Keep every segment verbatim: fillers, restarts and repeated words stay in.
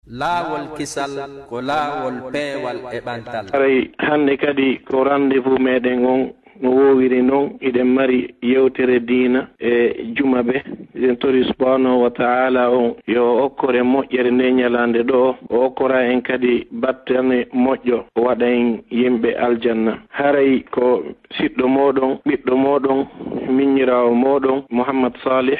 Laawol kisal ko laawol peewal e ɓantal. Haray hannde kadi ko rendez-vous meɗen on no woowiri non, hiɗen mari yewtere diina e juma ɓe. Hiɗen tori subhanahu wa ta'ala on yo o okkore moƴƴere nde ñalaande ɗo, o okkora en kadi battane moƴƴo, o waɗa en yimɓe aljanna. Haray ko siɗɗo mooɗon, ɓiɗɗo mooɗon, miññiraawo mooɗon Mouhammad Salih,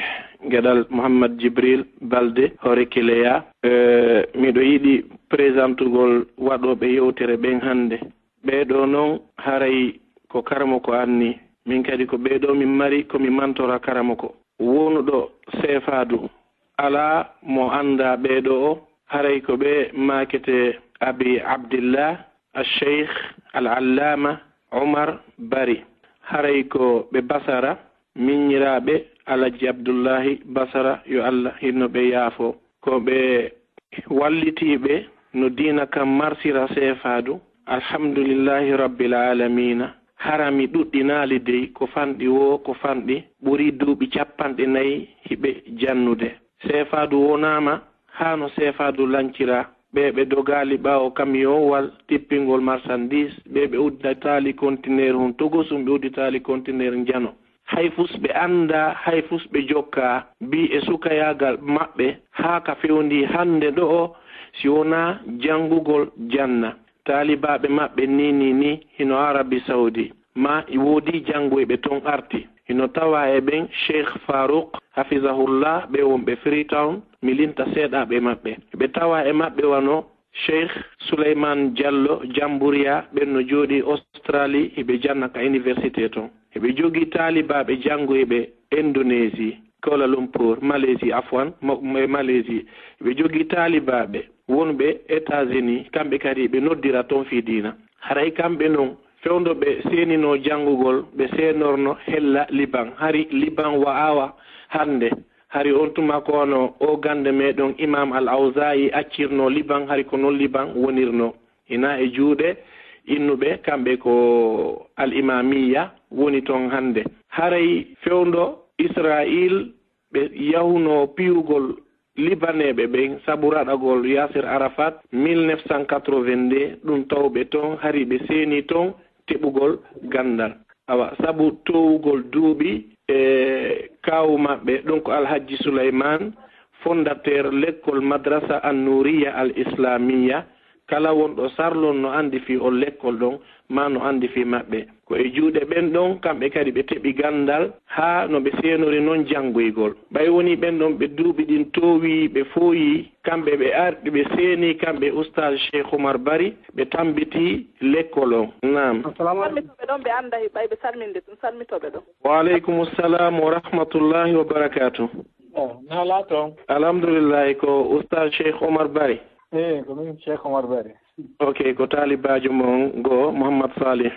geɗal Mouhammad Jibril Balde, hoore Kileya. Eh, miɗo yiɗi présentugol waɗooɓe yewtere ɓen hannde. Ɓee ɗoo non haray ko karamoko anni. Min kadi ko ɓee ɗoo min mari ko mi mantora karamoko. Wonuɗo seefaadu, alaa mo anndaa ɓee ɗoo o. Haray ko ɓe maaketee Abi Abdillah, Al-Sheikh Al-Allaama Umar Bari. Haray ko ɓe Basara, miññiraaɓe Alhaji Abdullahi Basara, yo Allah hinno ɓe yaafo. Ko ɓe wallitiiɓe no diina kan marsira seefaadu. Alhamdulillahi Rabbil Aalamiina. Hara mi ɗuɗɗinaali dey, ko fanɗi woo, ko fanɗi, ɓuri duuɓi cappanɗe nayi hiɓe jannude. Seefaadu wonaama haa no seefaadu lanciraa. Ɓee ɓe dogaali ɓaawo kamiyowal tippingol marsandiis, ɓee ɓe udditaali kontineer hun togosum, ɓe udditaali kontineer njano. Hay fus ɓe anndaa, hay fus ɓe jokkaa, bii e sukayaagal maɓɓe, haa ka fewndii hannde ɗo'o, si wonaa janngugol janna. Taalibaaɓe maɓɓe nii, nii, nii, hino Arabi Sawdi, maa woodii janngoyɓe ton arti. Hino tawaa e ɓen Sheikh Farouk, hafizahullah, ɓe wonɓe Freetown, mi linta seeɗaaɓe maɓɓe. Ɓe tawaa e maɓɓe wano Sheikh Souleymane Diallo Jamburia, ɓen no jooɗii Australie, hiɓe janna ka université ton. Hiɓe jogii taalibaaɓe janngoyɓe Indonésie, Kuala Lumpur, Malaisie, afwan, mo, mo e Malaisie. Hiɓe jogii taalibaaɓe wonɓe États-Unis, kamɓe kadi ɓe noddira ton fii diina. Haray kamɓe non, fewndo ɓe seeninoo janngugol, ɓe seenorno hella Liban. Hari Liban wa'awa hannde. Hari on tuma ko wano o gannde meɗen Imam Al-Awza'i accirnoo Liban, hari ko non Liban wonirnoo. Hinaa e juuɗe innuɓe, kamɓe ko Al-Imamiyya woni ton hannde. Haray fewndo Israil ɓe yahunoo piyugol Libaneeɓe ɓen sabu raɗagol Yasir Arafat mille neuf cent quatre-vingt-deux, ɗun tawɓe ton, hari ɓe seenii ton teɓugol ganndal. Awa, sabu toowugol duuɓi e kaawu maɓɓe, ɗun ko Alhajji Sulaymaan, fondateur lekkol Madrasa An-Nuuriyya Al-Islaamiyya, kala wonɗo Sarlon no anndi fii on lekkol ɗon, maa no anndi fii maɓɓe. Ko e juuɗe ɓen ɗon, kamɓe kadi ɓe teɓi ganndal, haa no ɓe seenori non janngoygol. Ɓay wonii ɓen ɗon ɓe duuɓi ɗin toowii, ɓe fooyii, kamɓe ɓe arɗi, ɓe seenii, kamɓe Ustaaz Sheikh Umar Bari, ɓe tambitii lekkol on. Naam. Salmitoɓe ɗon, ɓe annda ɓay ɓe salminde tun, salmitoɓe ɗon. Wa aleykumu salaam wa rahmatullahi wa barakaatu. Eh, naalaa toon. Alhamdulillahi, ko Ustaaz Sheikh Umar Bari. Eh, ko min Sheikh Umar Bari. Ok, ko taalibaajo mon goo, Muhammad Salih,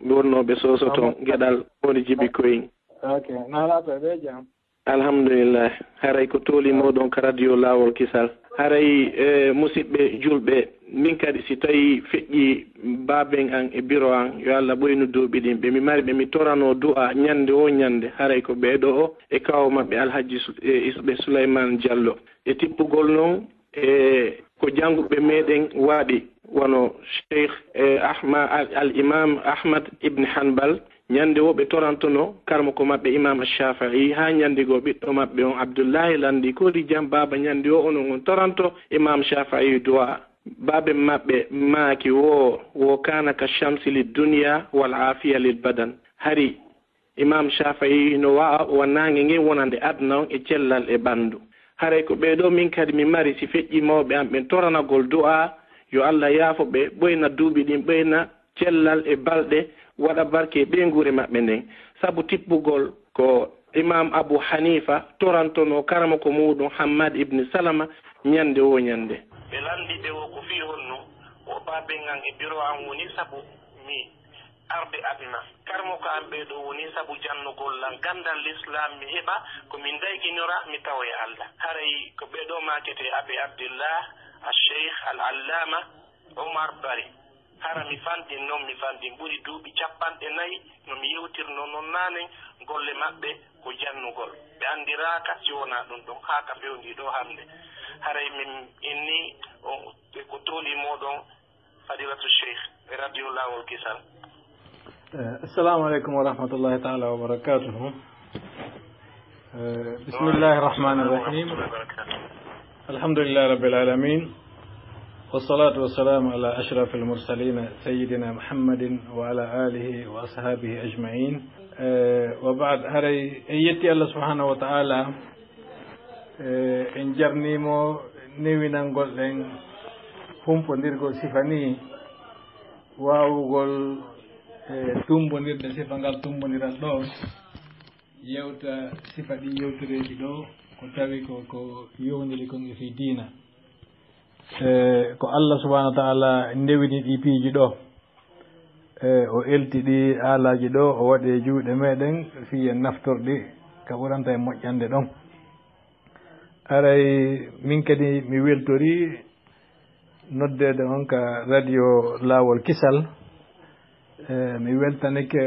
wonnooɓe Soso toon, geɗal woni Jibi Koyin. Ok, naalaa toon, ɓe jam. Alhamdulillah. Haray ko tooli mooɗon ka radio Laawol Kisal. Haray, eh, musiɓɓe julɓe, min kadi si tawii feƴƴii baaben an e biro an, yo Allah ɓoynu duuɓi ɗin. Ɓe mi mari ɓe mi toranoo du'a ñande woo ñande, haray ko ɓee ɗoo e kaaw maɓɓe Alhajji Su-, eh, Isɓe Sulaymaan Jallo. E tippugol non, e ko jannguɓe meɗen waɗi, wano Cheikh, e, Ahma-, Al, Al Imam Ahmad ibn Hanbal, ñande woo ɓe torantono karamoko maɓɓe Imam Shafi'i, haa ñande goo ɓiɗɗo maɓɓe on Abdullahi lanndi, "Ko waɗi jam baaba, ñande woo onon on toranto Imam Shafi'i du'a?" Baaben maɓɓe maaki woo, "Wo kana ka shamsi lid dunya wal afiya lil badan." Hari Imaam Shaafi'i no wa'a wa naange ngen wonande aduna on e cellal e ɓanndu. Haray ko ɓee ɗoo min kadi mi mari si feƴƴii mawɓe am ɓen toranagol du'aa, yo Allah yaafo ɓe, ɓoyna duuɓi ɗin, ɓoyna cellal e balɗe, waɗa barke e ɓeynguure maɓɓe nden. Sabu tippugol ko Imaam Abu Haniifa torantonoo karamoko muuɗum Hammaad ibn Salama ñande woo ñande. Ɓe lanndi ɓe wo ko fii honno? Wo baaben an e biro an woni sabu mi arde aduna. Karamoko an ɓee ɗoo woni sabu jannugol lan ganndal Lislaam mi heɓa ko mi ndayginora mi tawoya Alla. Haray ko ɓee ɗoo maaketee Abi Abdillah, Al-Sheykh Al-Allaama Umar Bari. Hara mi fanɗin non, mi fanɗin ɓuri duuɓi cappanɗe nayi no mi yewtirnoo non naanen, golle maɓɓe ko jannugol. Ɓe anndiraaka si wonaa ɗun ɗon haa ka fewndii ɗoo hannde. Haray min inni Ɗi mooɗon Fadilatu Cheikh e Radio Laawol Kisal. Eh, assalamu aleykum wa rahmatullahi taala wa barakatuhu. Eh, bismillahi rahmani rahim. Alhamdulillahi rabbil alamin. Wassalatu wassalamu ala ashrafil mursalin sayyidina Muhammadin wa ala alihi wa ashabihi ajmain. Eh, wa baad, haray en yetti Allah subhanahu wa taala. Eh, en jarniimo newinangol ɗen humpondirgol sifa ni, waawugol, eh, tumbondirde sifa ngal tumbondiral ɗo, yewta sifa ɗi yewtoreeji ɗo, ko tawi ko, ko yowndiri kon e fii diina. Eh, ko Allah subhanahu wa taala ndewini ɗi piiji ɗo. E, o elti ɗi aalaaji ɗo, o waɗi e juuɗe meɗen fii en naftorɗi ka ɓuranta en moƴƴande ɗon. Aray min kadi mi weltori noddeede on ka radio Laawol Kisal. E, mi weltanike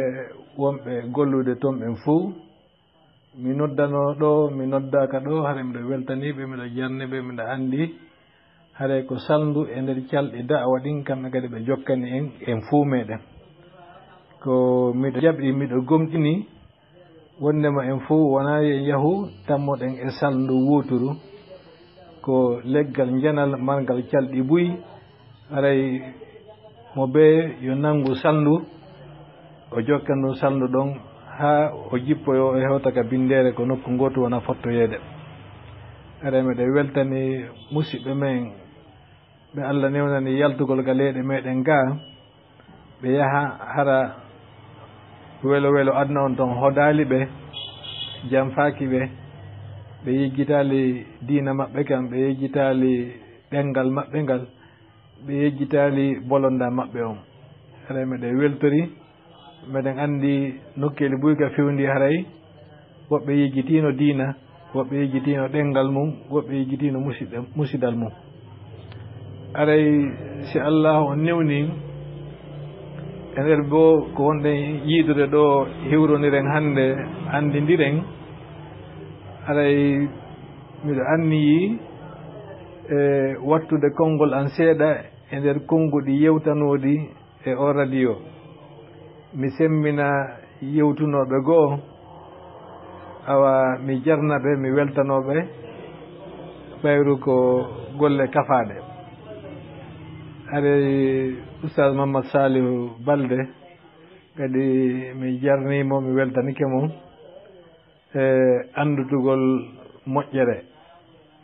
wonɓe gollude ton ɓen fow. Mi noddanoo ɗo, mi noddaaka ɗo, haray miɗo weltanii ɓe, miɗo jarni ɓe, miɗo anndi haray ko salndu e nder calɗi da'awa ɗin, kamɓe kadi ɓe jokkani en, en fuu meɗen. Ko miɗo jaɓi, miɗo gomɗini wonndema en fuu wonaa yo en yahu tammoɗen e salndu wooturu, ko leggal njanal marngal calɗi buy, haray mo bee yo nanngu salndu, o jokka ndu salndu ɗon haa o jippoyoo, o hewta ka binndeere ko nokku ngootu wona fottoyeede. Haray miɗo weltani musiɓɓe men ɓe Allah newnani yaltugol ka leyɗe meɗen gaa, ɓe yaha hara welo welo aduna on ton hodaali ɓe, janfaaki ɓe, ɓe yejjitaali diina maɓɓe kan, ɓe yejjitaali ɗemngal maɓɓe ngal, ɓe yejjitaali bolonda maɓɓe on. Haray miɗo weltori, meɗen anndi nokkeeli buy ka fewndi haray, woɓɓe yejjitiino diina, woɓɓe yejjitiino ɗemngal mum, woɓɓe yejjitiino musidɗe-, musidal mum. Haray si Allaahu on newni, e nder bo ko wonɗen yiidude ɗo, hiwrondiren hannde, anndindiren, haray miɗo anniyii, e, wattude konngol an seeɗa e nder konnguɗi yewtanooɗi e oo radio. Mi semmina yewtunooɓe goo, awa mi jarna ɓe, mi weltanoo ɓe, ɓayru ko golle kafaaɗe. Haray Oustaz Mamadou Salihu Balde, kadi mi jarnii mo, mi weltanike mo. E anndutugol moƴƴere,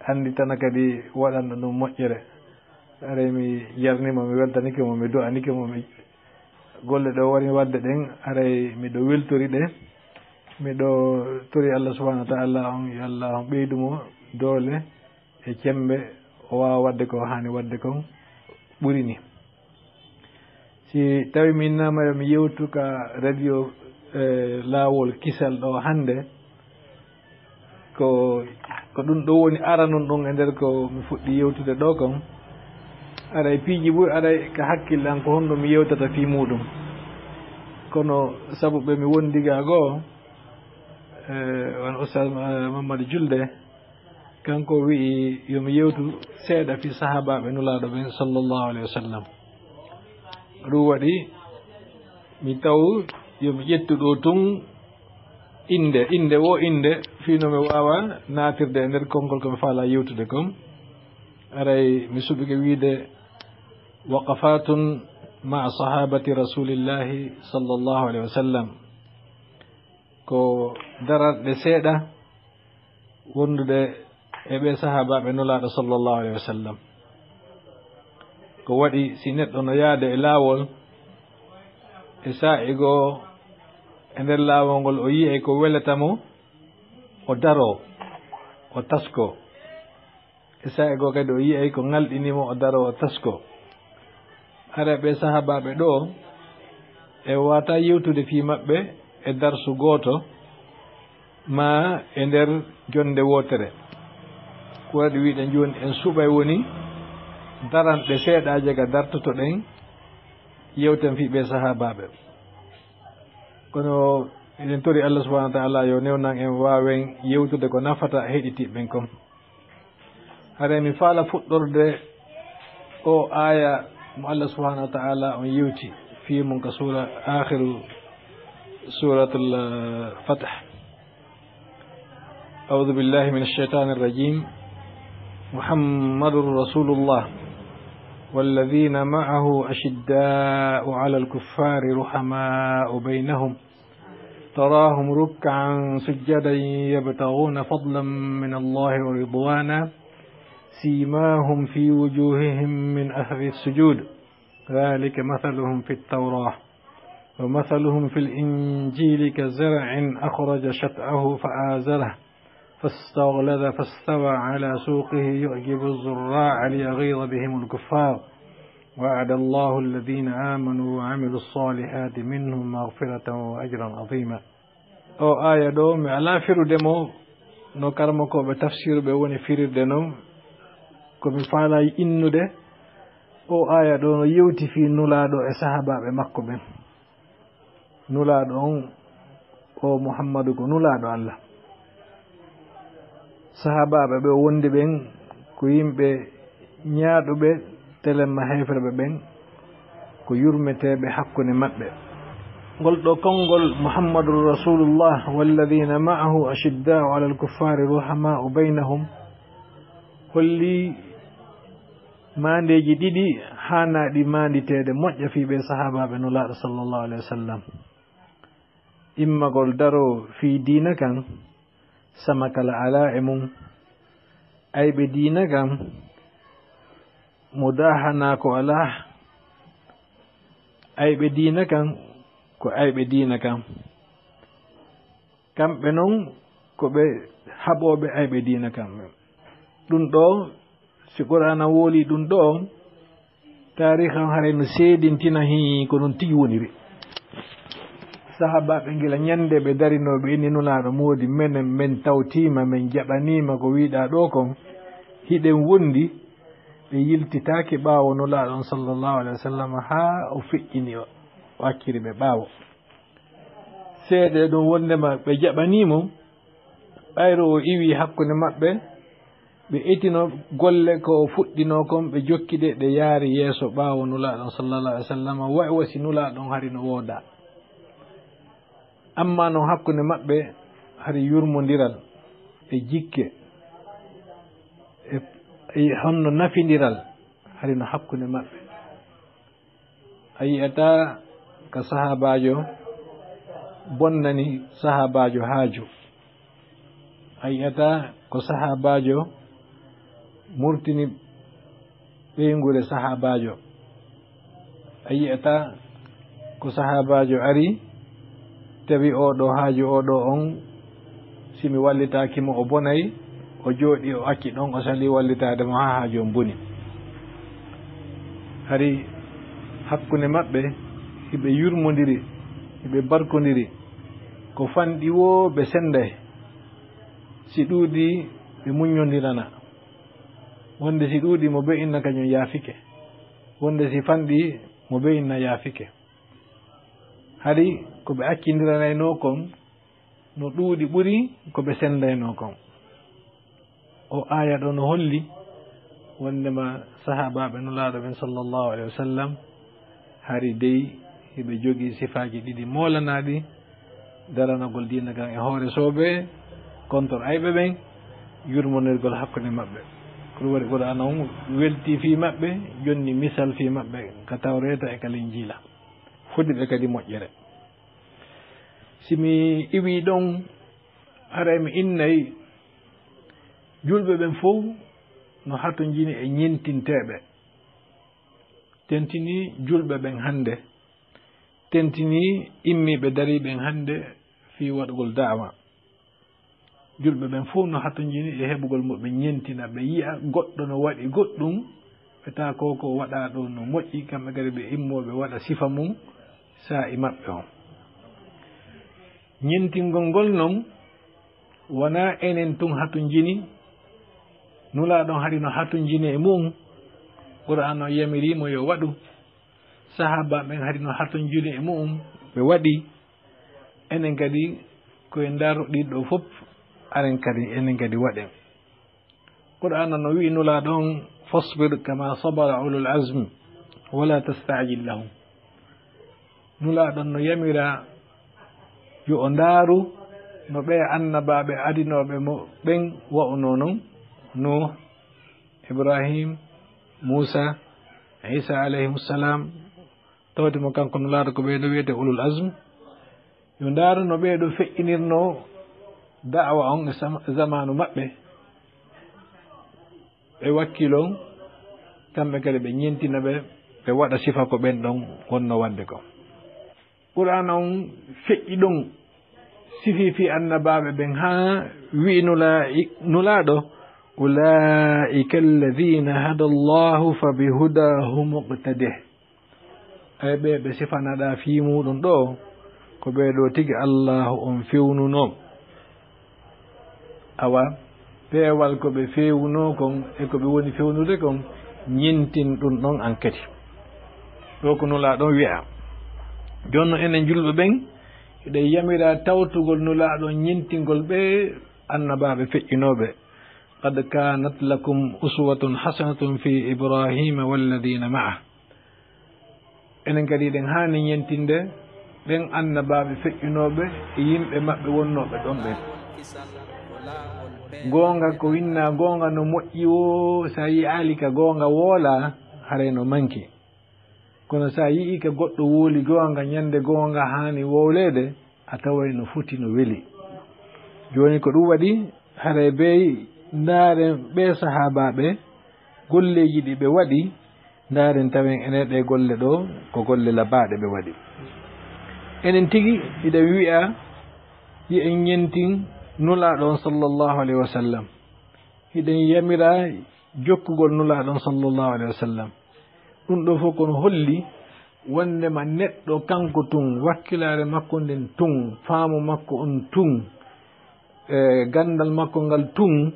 annditana kadi waɗanɗo ɗum moƴƴere. Haray mi jarnii mo, mi weltanike mo, mi du'anike mo, mi golle ɗe o wari waɗde ɗen, haray miɗo weltori ɗe. Miɗo tori Allah subhanahu wa ta'ala on, yo Allah on ɓeydu mo doole e cemmbe, o waawa waɗde ko haani waɗde kon ɓuri ni. Si tawi mi innama yo mi yewtu ka radio, eh, Laawol Kisal ɗo hannde, ko, ko ɗum ɗo woni aranun ɗum e nder ko mi fuɗɗi yewtude ɗo kon. Aray piiji buy aray ka hakkille an ko honno mi yewtata fii muɗum. Kono sabu ɓe mi wondi gaa goo, eh, on Oustaz, eh, Mamadou Julde, kanko wi'i yo mi yewtu seeɗa fii sahaabaaɓe Nulaaɗo ɓen, sallallahu alayhi wa sallam. Ɗum waɗi mi taw yo mi ƴettu ɗo tun innde, innde wo innde, fii no mi waawa naatirde e nder konngol ko mi faalaa yewtude kon. Aray mi suɓike wi'ude waqafatun ma'a sahabati Rasulillahi, sallallahu alayhi wa sallam. Ko dararɗe seeɗa wondude e ɓee sahaabaaɓe Nulaaɗo, sallallahu alayhi wa sallam. Ko waɗi si neɗɗo no yaade e laawol, e saa'i goo e nder laawol ngol o yi'ay ko welata mo, o daroo, o taskoo. E saa'i goo kadi o yi'ay ko ŋalɗini mo, o daroo, o taskoo. Hara ɓee sahaabaaɓe ɗoo, en waawataa yewtude fii maɓɓe e darsu gooto, maa e nder jonnde wootere. Ko waɗi wi'uɗen jooni en suɓay woni daranɗe seeɗaaje ka dartotoɗen, yewten fii ɓee sahaabaaɓe. Kono eɗen tori Allah subhanahu wa ta'ala yo newnan en waawen yewtude ko nafata heɗitiiɓe ɓen kon. Haray mi faala fuɗɗorde O aya mo Allah subhanahu wa ta'ala on yewti fi mun ka sura akhiru suratul fatah. أعوذ بالله من الشيطان الرجيم. محمد رسول الله والذين معه أشداء على الكفار رحماء بينهم تراهم ركعا سجدا يبتغون فضلا من الله ورضوانا سيماهم في وجوههم من أثر السجود ذلك مثلهم في التوراة ومثلهم في الإنجيل كزرع أخرج شطأه فآزره فاستغلظ فاستوى على سوقه يعجب الزراع ليغيظ بهم الكفار وعد الله الذين آمنوا وعملوا الصالحات منهم مغفرة وأجرا عظيما. O aya ɗo mi ala firude mo no karmakooɓe tafsiru ɓe woni firirde non. Ko mi faala innude o aya ɗo no yewti fii nulaaɗo e sahaabaaɓe makko ɓen. Nulaaɗo on o Muhammadu ko nulaaɗo Allah. Sahaabaaɓe ɓe wondi ɓen ko yimɓe ñaaɗuɓe, telemma heeferɓe ɓen ko yurmeteeɓe hakkunde maɓɓe. Ngol ɗo konngol Muhammadun Rasulullah walladina ma'ahu ashidda'u alal kuffari ruhama'u baynahum holli maandeeji ɗiɗi haanaaɗi maanditeede moƴƴa fii ɓe sahaabaaɓe Nulaaɗo sallallahu alayhi wa sallam. Immagol daroo fii diina kan, sama kala alaa e mun. Ayɓe diina kan, mudaahanaa ko alaa. Ayɓe diina kan, ko ayɓe diina kan. Kamɓe non, ko ɓe haɓooɓe ayɓe diina kan. Ɗun ɗo, si Qur'aana wooli ɗun ɗo, taariika on haray no seedintina hii ko non tigi woniri. Sahaabaaɓe gila ñande ɓe darinoo ɓe inni Nulaaɗo moodi, menen men tawtiima, men jaɓaniima ko wiiɗaa ɗo kon, hiɗen wondi, ɓe yiltitaaki ɓaawo Nulaaɗo on sallallahu alayhi wa sallam haa o feƴƴini o, o acciri ɓe ɓaawo. Seede ɗun wondema ɓe jaɓanii mo, ɓayro o iwi hakkunde maɓɓe, ɓe etino golle ko o fuɗɗinoo kon, ɓe jokki ɗe, ɗe yaari yeeso ɓaawo Nulaaɗo on sallallahu alayhi wa sallam, wa, wa si Nulaaɗo on hari no woodaa. Amma non hakkunde maɓɓe hari yurmondiral e jikke, e, e honno nafindiral hari no hakkunde maɓɓe. A yi'ataa ka sahaabaajo bonnani sahaabaajo haaju. A yi'ataa ko sahaabaajo murtini ɓeynguure sahaabaajo. A yi'ataa ko sahaabaajo ari tawi oo ɗoo haaju oo ɗoo on, si mi wallitaaki mo, o bonay, o jooɗi, o acci ɗon, o salii wallitaade mo haa haaju on boni. Hari hakkunde maɓɓe, hiɓe yurmondiri, hiɓe barkondiri. Ko fanɗi woo, ɓe senday. Si ɗuuɗi, ɓe muññondirana. Wonde si ɗuuɗi, mo ɓe inna kañum yaafike. Wonde si fanɗi, mo ɓe inna yaafike. Hari ko ɓe accindiranaynoo kon, no ɗuuɗi ɓuri ko ɓe senndaynoo kon. O aaya ɗo no holli wonndema sahaabaaɓe Nulaaɗo ɓen, sallallahu alayhi wa sallam, hari dey hiɓe jogii sifaaji ɗiɗi moolanaaɗi: daranagol diina kan e hoore soobee, contre ayɓe ɓen, yurmondirgol hakkunde maɓɓe. Ko ɗum waɗi Qur'aana on weltii fii maɓɓe, jonni misal fii maɓɓe ka Tawreeta e ka Linjiila. Fodi ɓe kadi moƴƴere. Si mi iwii ɗon, haray mi innay julɓe ɓen fow no hatonjini e ñentinteeɓe. Tentinii julɓe ɓen hannde. Tentinii immiiɓe darii ɓen hannde fii waɗugol da'awa. Julɓe ɓen fow no hatonjini e heɓugol mo ɓe ñentina, ɓe yi'a goɗɗo no waɗi goɗɗum, ɓe tawa ko ko waɗaa ɗo no moƴƴi, kamɓe kadi ɓe immoo ɓe waɗa sifa mum saa'i maɓɓe on. Ñentingol ngol non, wonaa enen tun hatonjini, Nulaaɗo on hari no hatonjini e mu'un, Qur'aana on yamirii mo yo waɗu, sahaabaaɓe ɓen hari no hatonjini e mu'un, ɓe waɗi. Enen kadi, ko en ndaarɗo ɗin ɗoo fof, aren kadi, enen kadi waɗen. Qur'aana no wi'i Nulaaɗo on, فاصبر كما صبر أولو العزم ولا تستعجل لهم. Nulaaɗo no yamira yo o ndaaru no ɓee annabaaɓe adinooɓe mo ɓen wa'unoo non, Nuuh, Ibrahim, Muusa, Iisa alayhimu salaam, tawde mo kanko Nulaaɗo ko ɓee ɗoo wiyetee ulul azm. Yo ndaaru no ɓee ɗoo feƴƴinirnoo da'wa on e sama-, zamaanu maɓɓe. Ɓe wakkiloo, kamɓe kadi ɓe ñentina ɓe, ɓe waɗa sifa ko ɓen ɗon wonnoo waɗde ko. Qur'aana on feƴƴi ɗon, sifii fii annabaaɓe ɓen haa wi'i Nulaa'i-, Nulaaɗo, "Ulaa'ika alladhiina hada Allahu fa bi hudaahu muqtadih." Ay ɓe, ɓe sifanaɗaa fii muuɗum ɗoo, ko ɓee ɗoo tigi Allaahu on fewnunoo. Awa, peewal ko ɓe feewunoo kon e ko ɓe woni fewnude kon, ñentin ɗum ɗon anketi. Ɗoo ko Nulaaɗo on wi'a. Jooni non enen julɓe ɓen, hiɗen yamiraa tawtugol Nulaaɗo on ñentingol ɓe annabaaɓe feƴƴinooɓe. "Qad kaanat lakum uswatun hasanatun fi Ibraahiima walladiina ma'ah." Enen kadi eɗen haani ñentinde ɓen annabaaɓe feƴƴunooɓe e yimɓe maɓɓe wonnooɓe ɗon ɓen. Goonga ko winnaa goonga no moƴƴi woo, so a yi'aali ka goonga woolaa, haray no manki. Kono so a yi'ii ka goɗɗo wooli goonga, ñande goonga haani wowleede, a taway no foti, no weli. Jooni ko ɗum waɗi, haray bey ndaaren ɓee sahaabaaɓe, golleeji ɗi ɓe waɗi, ndaaren tawen enen ɗee golle ɗoo ko golle labaaɗe ɓe waɗi. Enen tigi hiɗen wi'a, yo en ñentin Nulaaɗo on sallallahu alayhi wa sallam. Hiɗen yamiraa jokkugol Nulaaɗo on sallallahu alayhi wa sallam. Ɗum ɗoo fof kono holli wonndema neɗɗo kanko tun, wakkilaare makko nden tun, faamu makko on tun, e ganndal makko ngal tun,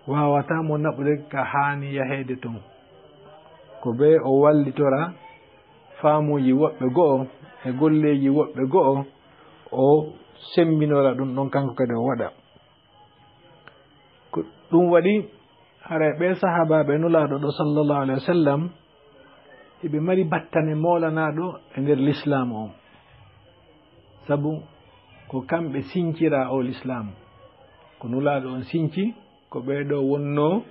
waawataa mo naɓude ka haani yaheede tun. Ko bee o wallitora faamuuji woɓɓe go'o e golleeji woɓɓe go'o, o semmbinora ɗum ɗon kanko kadi o waɗa. Ko ɗum waɗi, haray ɓee sahaabaaɓe Nulaaɗo ɗoo, sallallahu alayhi wa sallam, hiɓe mari battane moolanaaɗo e nder lislaamu on. Sabu ko kamɓe sinciraa oo lislaamu. Ko Nulaaɗo on sinci, ko ɓee ɗoo wonnoo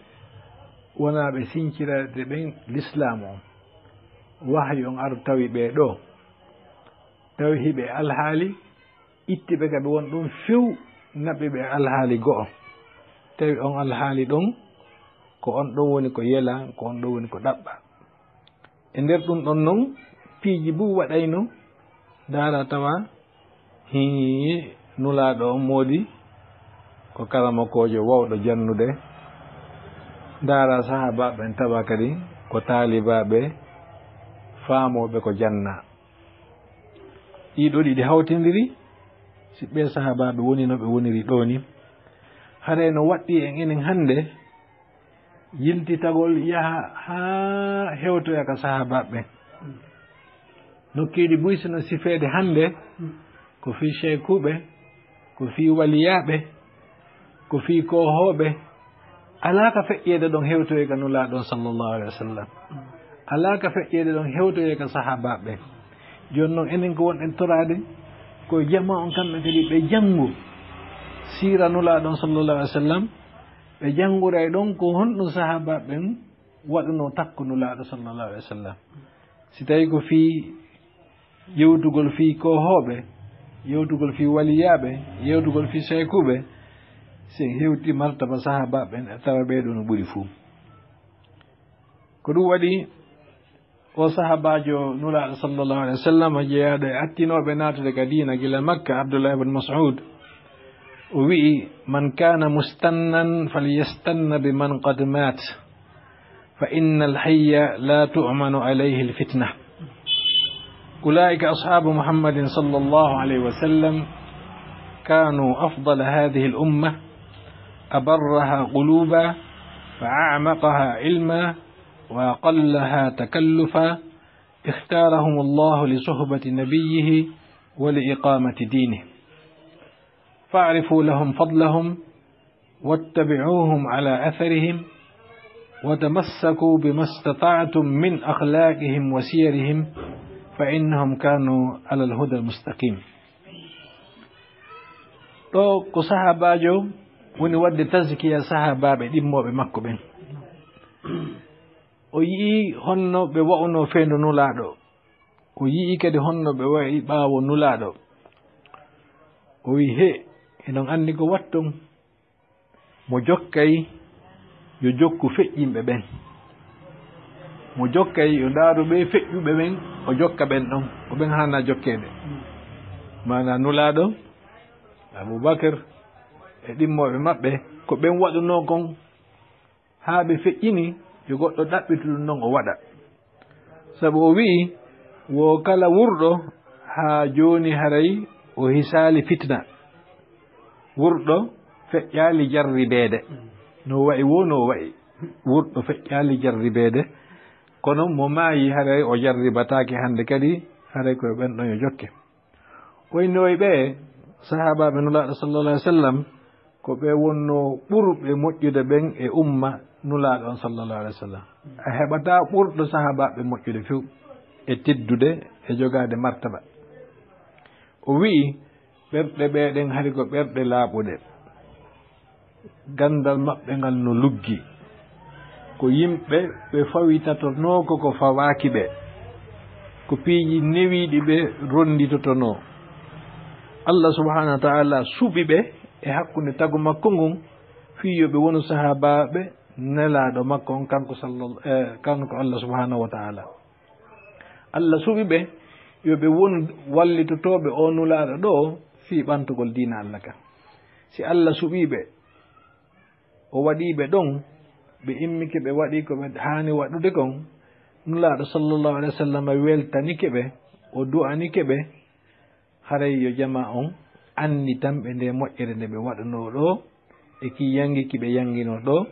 wonaa ɓe sinciraade ɓen lislaamu on. Wahyu on ar tawi ɓee ɗoo. Tawi hiɓe alhaali, itti ɓe ka ɓe woni ɗon few, naɓi ɓe alhaali go'o. Tawi on alhaali ɗon, ko on ɗon woni ko yela, ko on ɗon woni ko ɗaɓɓa. E nder ɗum ɗon non, piiji buu waɗayno, ndaara tawa, hii, Nulaaɗo on moodi ko karamokoojo wawɗo jannude. Ndaara sahaabaaɓe ɓen tawa kadi ko taalibaaɓe faamooɓe ko jannaa. Ɗii ɗoo ɗiɗi hawtindiri, si ɓee sahaabaaɓe woni no ɓe woniri ɗoo ni, haray no waɗɗii en enen hannde yiltitagol yaha haa hewtoya ka sahaabaaɓe ɓen. Nokkeeji buy si no sifeede hannde, ko fii seykuuɓe, ko fii waliyaaɓe, ko fii koohooɓe, alaa ka feƴƴeede ɗon hewtoye ka Nulaaɗo on sallallahu alayhi wa sallam. Alaa ka feƴƴeede ɗon hewtoye ka sahaabaaɓe ɓen. Jooni non enen ko wonɗen toraade, ko jamaa on kamɓe kadi ɓe janngu siira Nulaaɗo on sallallahu alayhi wa sallam, ɓe jannguray ɗon ko honɗum sahaabaaɓe ɓen waɗunoo takko Nulaaɗo sallallahu alayhi wa sallam. Si tawii ko fii yewtugol fii koohooɓe, yewtugol fii waliyaaɓe, yewtugol fii seykuuɓe, si en hewti martaba sahaabaaɓe ɓen, tawa ɓee ɗoo no ɓuri fuu. Ko ɗum waɗi o sahaabaajo Nulaaɗo sallallahu alayhi wa sallam, jeyaaɗo e attinooɓe naatude ka diina gila Makka, Abdullah ibn Mas'ud, o wi'i, "Man kana mustannan falyastanna biman qad mat, fa innal hayya la tu'manu alayhi al fitna." Ulaika ashabu Muhammadin sallallahu alayhi wa sallam, kanu afdala hadhihi al umma, abarraha quluba, wa a'maqaha ilma, wa aqallaha takallufa. Ikhtarahum Allahu li suhbati nabiyyihi wa li iqamati dinihi. Fa'rifu lahum fadlahum, wattabi'uhum ala atharihim, وتمسكوا بما استطعتم من أخلاقهم وسيرهم فإنهم كانوا على الهدى المستقيم. Ɗo ko sahaabaajo woni waɗde tazkiya sahaabaaɓe ɗimmooɓe makko ɓen. O yi'i honno ɓe wa'unoo fewndo Nulaaɗo. O yi'i kadi honno ɓe wa'i ɓaawo Nulaaɗo. O wi'i, "He, eɗon anndi ko watton. Mo jokkay, yo jokku feƴƴinɓe ɓen. Mo jokkay, yo ndaaru ɓe feƴƴuɓe ɓen, o jokka ɓen ɗon. Ko ɓen haanaa jokkeede." Maanaa Nulaaɗo, Abubakar, e ɗimmooɓe maɓɓe, ko ɓen waɗunoo kon haa ɓe feƴƴini, yo goɗɗo ɗaɓɓitu ɗum ɗon o waɗa. Sabu o wi'i, wo kala wurɗo haa jooni haray o hisaali fitna. Wurɗo feƴƴaali jarribeede. No wa'i wo no wa'i. Wurɗo feƴƴaali jarribeede. Kono mo maayi haray o jarribataake hannde kadi, haray ko e ɓen ɗon yo jokke. O inni o e ɓe sahaabaaɓe Nulaaɗo sallallahu alaihi wasallam, ko ɓe wonnoo ɓurɓe moƴƴude ɓen e umma Nulaaɗo on sallallahu alaihi wasallam. A heɓataa ɓurɗo sahaabaaɓe moƴƴude few e teddude e jogaade martaba. O wi'i, ɓerɗe ɓee ɗen hari ko ɓerɗe laaɓuɗe. Ganndal maɓɓe ngal no luggi. Ko yimɓe ɓe fawitatonoo ko ko fawaaki ɓe. Ko piiji newiiɗi ɓe ronnditotonoo. Allah subhanahu wa ta'ala suɓi ɓe e hakkunde tagu makko ngun fii yo ɓe wonu sahaabaaɓe Nelaaɗo makko on kanko sallal-, eh, kanko Allah subhanahu wa ta'ala. Allah suɓi ɓe yo ɓe wonu wallitotooɓe oo Nulaaɗo ɗoo fii ɓantugol diina Allah kan. Si Allah suɓii ɓe, o waɗii ɓe ɗon, ɓe immike ɓe waɗii ko ɓe haani waɗude kon, Nulaaɗo sallallahu alaihi wasallam weltanike ɓe, o du'anike ɓe, haray yo jamaa on annditan ɓe nde moƴƴere nde ɓe waɗunoo ɗoo, e ki yanngi ki ɓe yannginoo ɗoo,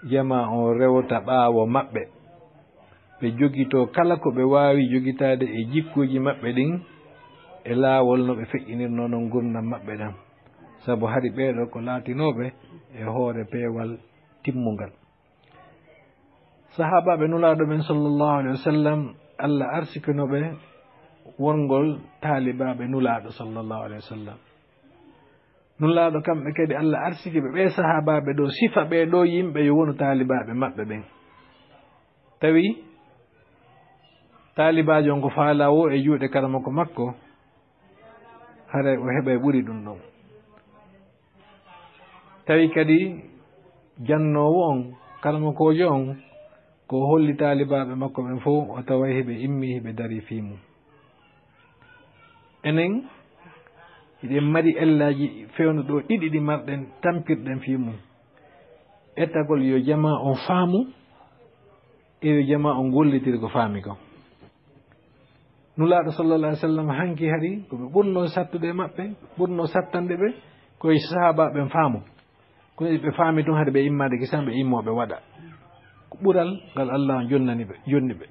jamaa on rewta ɓaawo maɓɓe. Ɓe jogitoo kala ko ɓe waawi jogitaade e jikkuuji maɓɓe ɗin, e laawol no ɓe feƴƴinirnoo non ngurndan maɓɓe ɗan. Sabu hari ɓee ɗoo ko laatinooɓe e hoore peewal timmungal. Sahaabaaɓe Nulaaɗo ɓen sallallahu alaihi wasallam, Allah arsikino ɓe wongol taalibaaɓe Nulaaɗo sallallahu alaihi wasallam. Nulaaɗo kamɓe kadi Allah arsiki ɓe, ɓee sahaabaaɓe ɗoo, sifa ɓee ɗoo yimɓe yo wonu taalibaaɓe maɓɓe ɓen. Tawi taalibaajo on ko faalaa woo e juuɗe karamoko makko, haray o heɓay ɓuri ɗum ɗon. Tawi kadi jannoowo on, karamokoojo on, ko o holli taalibaaɓe makko ɓen fow, o taway hiɓe immii, hiɓe darii fii mum. Enen, hiɗen mari ellaaji fewndo ɗoo ɗiɗi ɗi marɗen, tampirɗen fii mum. Etagol yo jamaa on faamu, e yo jamaa on gollitir ko faami kon. Nulaaɗo sallallahu alaihi wasallam hanki hari ko ɓe ɓurnoo sattude e maɓɓe, ɓurnoo sattande ɓe, ko e sahaabaaɓe ɓen faamu. Kono ɓe faami tun hade ɓe immaade kisan, ɓe immoo ɓe waɗa. Ko ɓural ngal Allah on jonnani ɓe, jonni ɓe.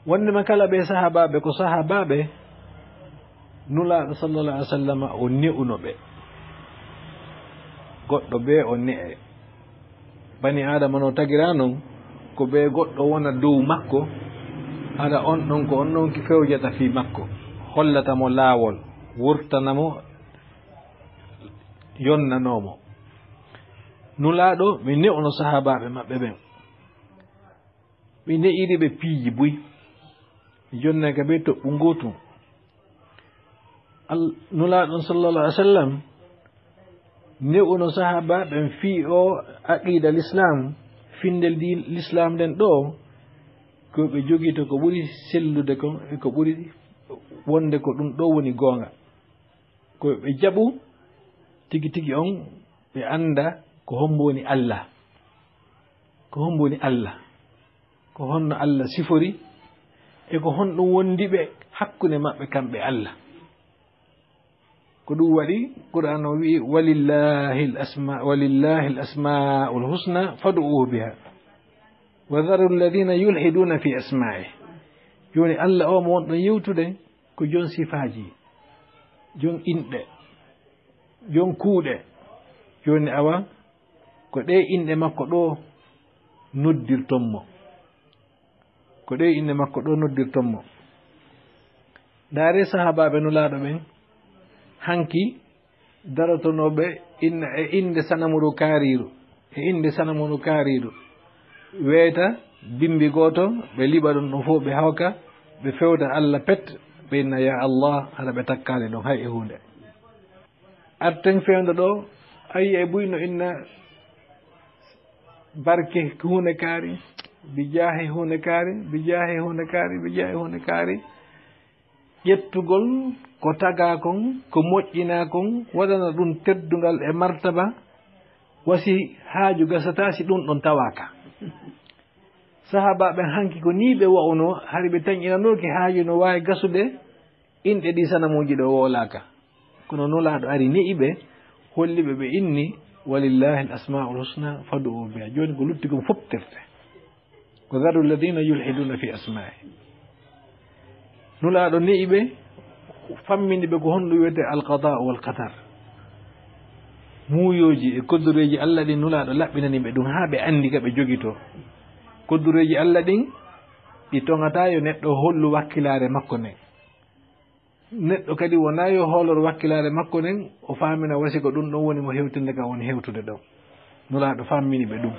Wonndema kala ɓe sahaabaaɓe ko sahaabaaɓe, Nulaaɗo sallallahu alaihi wasallam o ne'uno ɓe. Goɗɗo bee o ne'e. Bani Aadama no tagiraa non, ko bee goɗɗo wona dow makko, hara on ɗon ko on ɗon ki fewjata fii makko, hollata mo laawol, wurtana mo, yonnanoo mo. Nulaaɗo, mi ne'uno sahaabaaɓe maɓɓe ɓen. Mi ne'iri ɓe piiji buy. Mi jonnake ɓe toɓɓu ngootu. Al-, Nulaaɗo on sallallahu alaihi wasallam ne'uno sahaabaaɓe ɓen fii oo aqiida Lislaam, findel di Lislaam nden ɗoo, ko ɓe jogito ko ɓuri sellude kon, e ko ɓuri wonde ko ɗum ɗoo woni goonga. Ko ɓe jaɓu tigi tigi on, ɓe annda ko hombo woni Allah. Ko hombo woni Allah? Ko honno Allah sifori? E ko honɗum wondi ɓe hakkunde maɓɓe kamɓe Allah? Ko ɗum waɗi Qur'an o wi'i, "Walillahi al-asma-, walillahi al-asma'ul husna fad'uhu biha. Wa dharu alladhina yulhiduna fi asma'ihi." Jooni Allah o mo wonɗon yewtude ko jon sifaaji, jon inɗe, jon kuuɗe. Jooni awa ko ɗee inɗe makko ɗoo noddirton mo. Ko ɗe inne makko ɗo noddirton mo. Ndaare sahaabaaɓe Nulaaɗo ɓen, hanki darotonooɓe inna e innde sanamuru kaariiru, e innde sanamuru kaariiru. Weeta bimbi gooto, ɓe liɓa ɗum ɗum fof, ɓe hawka, ɓe fewta Allah pet, ɓe inna, "Ya Allah," hara ɓe takkaali ɗum hay e huunde. Arten fewndo ɗo, ayi e buy no inna barke huunde kaari, bi jaahi huunde kaari, bi jaahi huunde kaari, bi jaahi huunde kaari. Ƴettugol ko tagaa kon, ko moƴƴinaa kon, waɗana ɗum teddungal e martaba, wa si haaju gasataa si ɗum ɗon tawaaka. Sahaabaaɓe hanki ko nii ɓe wa'unoo, hari ɓe tanƴinanooki haaju no waawi gasude, inɗe ɗi sanamuuji ɗo woolaaka. Kono Nulaaɗo ari ne'i ɓe, holli ɓe, ɓe inni, "Walillahi al-asmaa'ul husna fad'u biha." Jooni ko lutti kon fof tefte. "Wa dharu alladhina yulhiduna fi asma'i." Nulaaɗo ne'i ɓe, fammini ɓe ko honɗum wiyetee al-qada wal qadar. Muuyooji e koddoreeji Allah ɗin, Nulaaɗo laɓɓinani ɓe ɗum haa ɓe anndi ka ɓe jogitoo. Koddoreeji Allah ɗin, ɗi toŋataa yo neɗɗo hollu wakkilaare makko nden. Neɗɗo kadi wonaa yo hoolor wakkilaare makko nden, o faamina wasi ko ɗum ɗon woni mo hewtinde ka woni hewtude ɗon. Nulaaɗo fammini ɓe ɗum.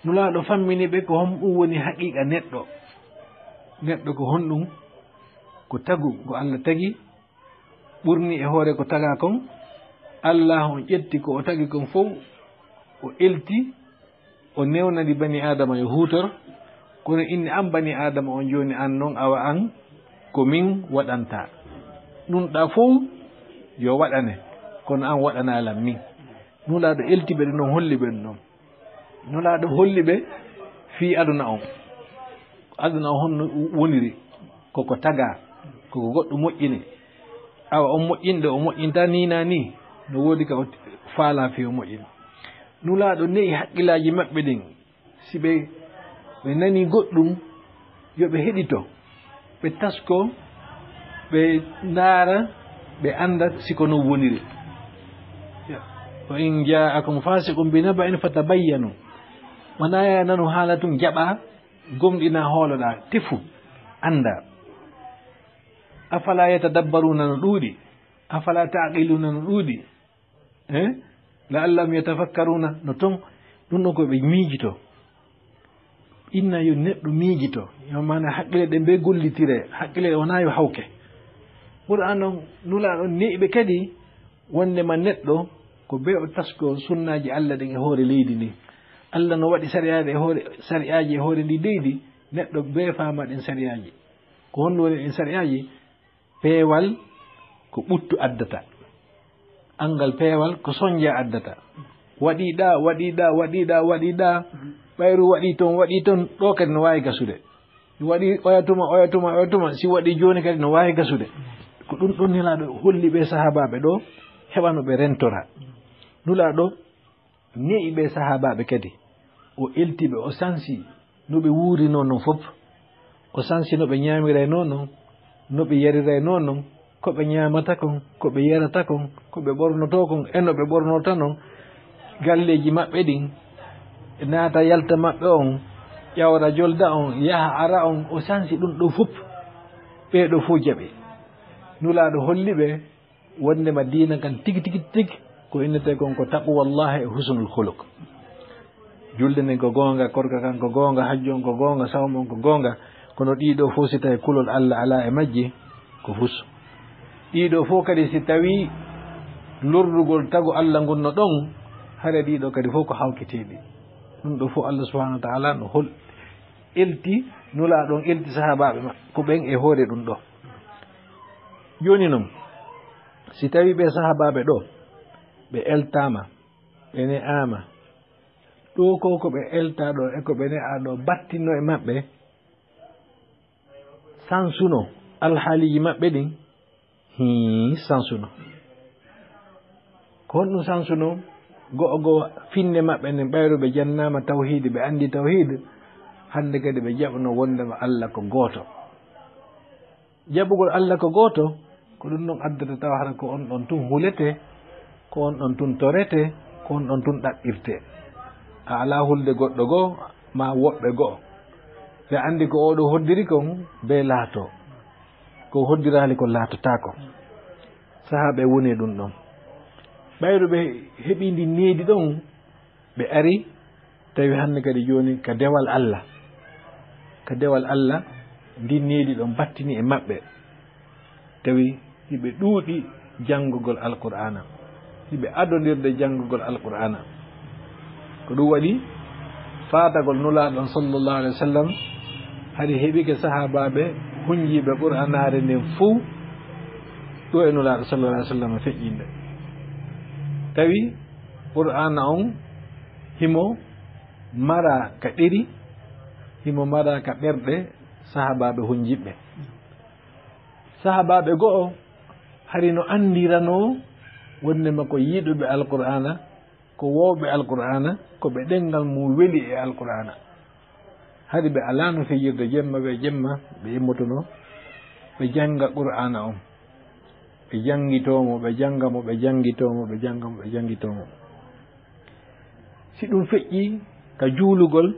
Nulaaɗo fammini ɓe ko honɗum woni haqiiqa neɗɗo. Neɗɗo ko honɗum? Ko tagu, ko Allah tagi, ɓurni e hoore ko tagaa kon. Allah on ƴetti ko o tagi kon fow, o elti, o newnani bani Aadama yo huutor, kono inni an bani Aadama on jooni an non, awa an ko min waɗanta. Ɗum ɗa fow yo waɗane, kono an waɗana lan min. Nulaaɗo elti ɓe ɗum ɗon, holli ɓe ɗum ɗon. Nulaaɗo holli ɓe fii aduna on. Aduna on honno woniri? Koko tagaa, koko goɗɗo moƴƴini. Awa on moƴƴinɗo, o moƴƴinta ni naa ni, no woodi ka o faalaa fii o moƴƴini. Nulaaɗo ne'i haqqilaaji maɓɓe ɗin. Si ɓe, ɓe nani goɗɗum, yo ɓe heɗito, ɓe tasko, ɓe ndaara, ɓe annda si ko non woniri. "Wa in ja'akum fasiqun bi naba'in fatabayyanu." Wonaa ya nanu haala tun jaɓa, gomɗina, hooloɗa, tefu, annda. "Afala yatadabbaruna" no ɗuuɗi, "afala ta'qiluna" no ɗuuɗi. Eh? "La'allahum yatafakkaruna", no ton, ɗum ɗon ko ɓe miijito. Inna yo neɗɗo miijito, yo maana haqqile ɗe mbe gollitire, haqqile wonaa yo hawke. Qur'an on, Nulaaɗo ne'i ɓe kadi, wonde ma neɗɗo ko be o tasko sunnaaji Allah ɗin e hoore leydi ndin. Allah no waɗi sari'aaji e hoore, sari'aaji e hoore ndi leydi, neɗɗo be faama ɗin sari'aaji. Ko honno woni ɗin sari'aaji? Peewal ko ɓuttu addata. Anngal peewal ko sonja addata. Waɗiɗa, waɗiɗa, waɗiɗa, waɗiɗa, ɓayru waɗi ton, waɗi ton, ɗo kadi no waawi gasude. Waɗi oya tuma, oya tuma, oya tuma, si waɗi jooni kadi no waawi gasude. Ko ɗum ɗon Nelaaɗo holli ɓe sahaabaaɓe ɗo, heɓa no ɓe rentora. Nulaaɗo ne'i ɓe sahaabaaɓe kadi. O elti ɓe, o sansi no ɓe wuurinoo non fof. O sansi no ɓe ñaamiraynoo non, no ɓe yariraynoo non, ko ɓe ñaamata kon, ko ɓe yarata kon, ko ɓe ɓornotoo kon, e no ɓe ɓornorta non. Galleeji maɓɓe ɗin, naata yalta maɓɓe on, ƴawra jolda on, yaha ara on, o sansi ɗum ɗo fof. Ɓee ɗo fof jaɓi. Nulaaɗo holli ɓe, wonndema diina kan tigi, tigi, tigi, ko innetee kon ko taqwallahi e husnul khuluq. Julde nden ko goonga, korka kan ko goonga, hajju on ko goonga, sawmu on ko goonga, kono ɗii ɗoo fof si tawii kulol Allah alaa e majji, ko fusu. Ɗii ɗoo fof kadi si tawii lorrugol tagu Allah ngun no ɗon, hare ɗii ɗoo kadi fof ko hawketeeɗi. Ɗum ɗoo fof Allah subhanahu wa ta'ala no hol-, elti, Nulaaɗo on elti sahaabaaɓe ma-, ko ɓen e hoore ɗum ɗoo. Jooni non, si tawii ɓee sahaabaaɓe ɗoo, ɓe eltaama, ɓe ne'aama, ɗoo ko ko ɓe eltaa ɗoo e ko ɓe ne'aa ɗoo battinno e maɓɓe, sansuno alhaaliiji maɓɓe ɗin, hii, sansuno. Ko honɗum sansuno? Go'o go'o finnde maɓɓe nden, ɓayru ɓe jannaama tawhiid, ɓe anndi tawhiid, hannde kadi ɓe jaɓno wonndema Allah ko gooto. Jaɓugol Allah ko gooto, ko ɗum ɗon addata tawa hara ko on ɗon tun huletee, ko on ɗon tun toretee, ko on ɗon tun ɗaɓɓirtee. A alaa hulde goɗɗo goo, ma woɓɓe go'o. Ɓe anndi ko oɗo hoddiri kon bee laato, ko hoddiraali kon laatotaako. Sahaaba ɓe woni e ɗum ɗon. Ɓayru ɓe heɓi ndi needi ɗon, ɓe ari, tawi hannde kadi jooni ka dewal Allah. Ka dewal Allah, ndi needi ɗon battini e maɓɓe. Tawi hiɓe ɗuuɗi janngugol Alqur'aana, hiɓe adondirde janngugol Alqur'aana. Ko ɗum waɗi faatagol Nulaaɗo on sallallahu alaihi wasallam, hari heɓike sahaabaaɓe hunjiiɓe Qur'aanaare nden fow ɗo e Nulaaɗo sallallahu alaihi wasallam feƴƴinde. Tawi Qur'aana on himo mara ka ɗeri, himo mara ka ɓerɗe sahaabaaɓe hunjiiɓe. Sahaabaaɓe go'o hari no anndiranoo wonndema ko yiɗuɓe Alqur'aana, ko woowɓe Alqur'aana, ko ɓe ɗemngal mum weli e Alqur'aana. Hari ɓe alaano fijirde jemma, ɓe jemma, ɓe immotonoo, ɓe jannga Qur'aana on. Ɓe janngitoo mo, ɓe jannga mo, ɓe janngitoo mo, ɓe jannga mo, ɓe janngitoo mo. Si ɗum feƴƴi ka juulugol,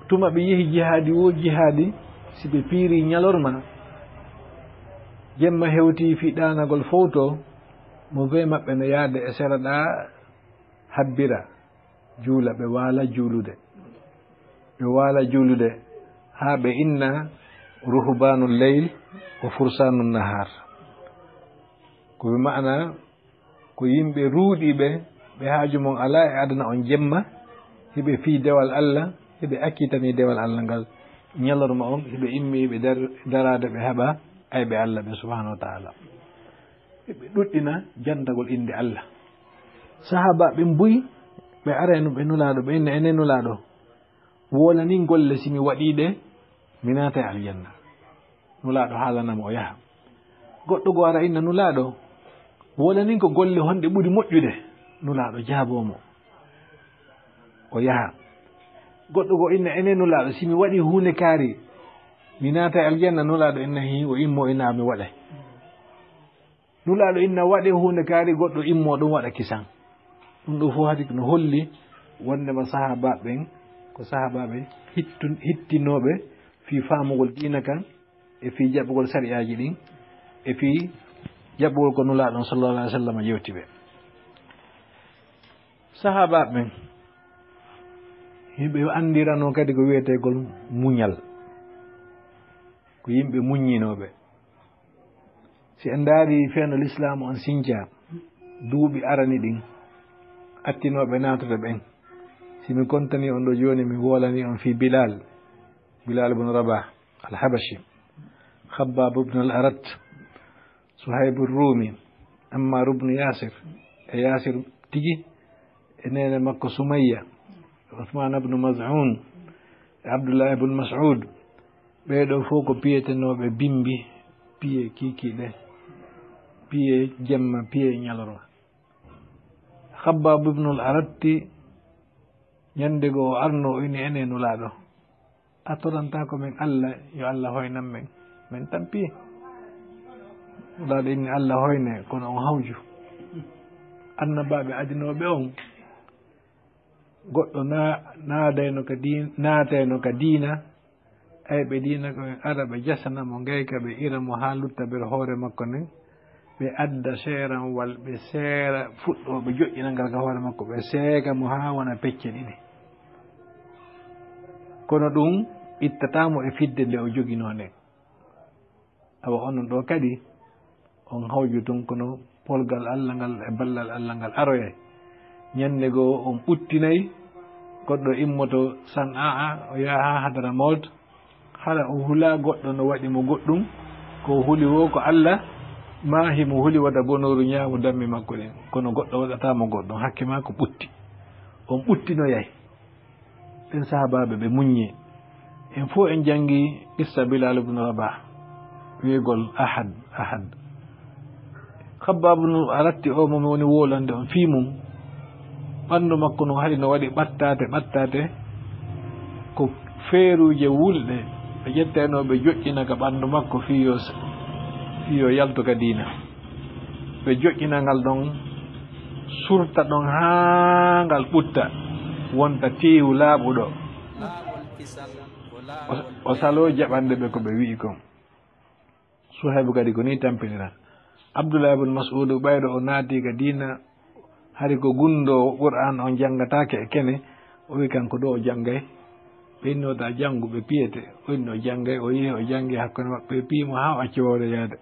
tuma ɓe yehi jihaadi woo jihaadi, si ɓe piiri ñalorma, jemma hewti fii ɗaanagol fowto, mo bee maɓɓe no yaade e sera ɗaa habbira, juula, ɓe waala juulude. Ɓe waala juulude haa ɓe inna ruhbaanul layl wa fursaanun nahaar. Ko ɓe ma'ana ko yimɓe ruuɗiiɓe, ɓe haaju mon alaa e aduna on jemma, hiɓe fii dewal Allah, hiɓe akkitanii dewal Allah ngal. Ñalorma on, hiɓe immii ɓe dar-, daraade ɓe haɓa ayɓe Allah ɓe subhaanahu wa ta'ala. Hiɓe ɗuɗɗina jantagol innde Allah. Sahaabaaɓe ɓen buy, ɓe arayno ɓe Nulaaɗo, ɓe inna, enen Nulaaɗo, wolanin golle si mi waɗii ɗe, mi naatay aljanna. Nulaaɗo haalana mo o yaha. Goɗɗo goo ara inna Nulaaɗo, wolanin ko golle honɗe ɓuri moƴƴude? Nulaaɗo jaaboo mo, o yaha. Goɗɗo goo inna, enen Nulaaɗo, si mi waɗii huunde kaari, mi naatay aljanna? Nulaaɗo inna, hii, o immoo inna, mi waɗay. Nulaaɗo inna, waɗee huunde kaari, goɗɗo immoo ɗum waɗa kisan. Ɗum ɗoo fof hadi no holli wonndema sahaabaaɓe ɓen ko sahaabaaɓe hittun-, hittinooɓe fii faamugol diina kan, e fii jaɓugol sari'aaji ɗin, e fii jaɓugol ko Nulaaɗo on sallallahu alaihi wasallam yewti ɓe. Sahaabaaɓe ɓen, hiɓe anndiranoo kadi ko wi'eteegol muñal, ko yimɓe muññinooɓe. Si en ndaarii feno Lislaamu on sinca, duuɓi arani ɗin, attinooɓe naatude ɓen, si mi kontanii on ɗoo jooni, mi woolanii on fii Bilaal, Bilaal ibn Rabah al-Habashi, Khabbab ibn al-Arat, Suhayb ar-Rumi, Ammar ibn Yasir, e Yasir tigi, e neene makko Sumayya, Uthman ibn Maz'un, e Abdullah ibn Mas'ud. Ɓee ɗoo fof ko piyetenooɓe bimbi, piye kiikiiɗe, piye jemma, piye ñalorma. Khabbab ibn al-Aratti, ñande goo o arno, o inni, enen Nulaaɗo, a torantaako men Allah, yo Allah hoynan men, men tampi. Nulaaɗo inni, Allah hoyne, kono on hawju. Annabaaɓe adinooɓe on, goɗɗo na-, naadayno ka diin-, naatayno ka diina, ayɓe diina ko en ara ɓe jasana mo ngayka, ɓe ira mo haa lutta nder hoore makko nden, ɓe adda seeranwal, ɓe seera fuɗɗooɓe joƴƴinangal ka hoore makko, ɓe seeka mo haa wona pecce ɗiɗi. Kono ɗum ittataa mo e fidde nde o joginoo nden. Awa onon ɗoo kadi, on hawju tun, kono polgal Allah ngal e ballal Allah ngal aroyay. Ñande goo on ɓuttinay, goɗɗo immoto San'aa, o yaha haa Hadramawt, hala o hulaa goɗɗo no waɗi mo goɗɗum, ko o huli woo ko Allah, maa himo huli wata bonooru ñaamu dammi makko ɗin, kono goɗɗo waɗataa mo goɗɗum, hakke maa ko ɓutti. On ɓuttinoyay. Ɓen sahaabaaɓe ɓe muññi. En fof en janngi qissa Bilal ibn Rabah, wi'egol Ahad, Ahad. Khabbab ibn Aratti o, mo mi woni wolande on fii mum, ɓanndu makko no hari no waɗi ɓattaate, ɓattaate, ko feeruuje wulɗe ɓe ƴettayno ɓe joƴƴina ka ɓanndu makko fii yo, fii yo yaltu ka diina. Ɓe joƴƴina ngal ɗon, surta ɗon haa ngal ɓutta. Wonta teewu laaɓuɗo. O, o saloo jaɓande ɓe ko ɓe wi'i kon. Suhaybu kadi ko nii tampinira. Abdullah ibn Mas'ud, ɓayɗo o naati ka diina, hari ko gunndoowo Qur'aan, on janngataake e kene, o wi kanko ɗoo o janngay. Ɓe inni o ta janngu, ɓe piyete. O inni o janngay, o yehi o janngi hakkunde maɓɓe, ɓe piyi mo haa o acci wawde yaade.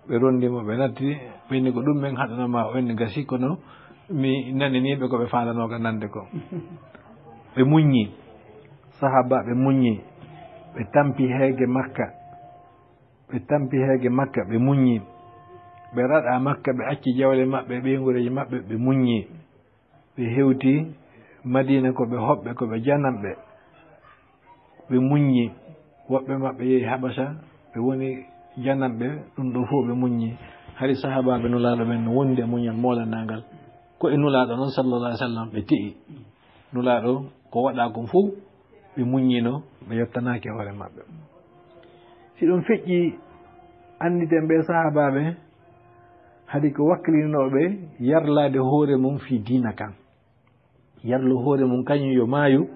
Ɓe ronndi mo, ɓe natti, ɓe inni ko ɗum men haɗano ma, o inni gasi, kono mi nanini ɓe ko ɓe faalanoo ka nande ko. Ɓe muññi, sahaabaaɓe muññi, ɓe tampi heege Makka. Ɓe tampi heege Makka, ɓe muññi. Ɓe raɗa Makka, ɓe acci jawle maɓɓe, ɓeynguureeji maɓɓe, ɓe muññi. Ɓe hewti Madiina, ko ɓe hoɓɓe, ko ɓe jananɓe. Ɓe muññi. Woɓɓe maɓɓe yehi Habasa, ɓe woni jananɓe, ɗum ɗoo fof ɓe muññi. Hari sahaabaaɓe Nulaaɗo ɓen no wondi e muñal moolanaagal. Ko e Nulaaɗo noon, sallallahu alaihi wasallam, ɓe te'i. Nulaaɗo, ko waɗaa kon fof, ɓe muññino, ɓe yottanaaki hoore maɓɓe. Si ɗum feƴƴi, annditen ɓee sahaabaaɓe, hade ko wakkilinooɓe yarlaade hoore mum fii diina kan. Yarlu hoore mum kañum yo maayu,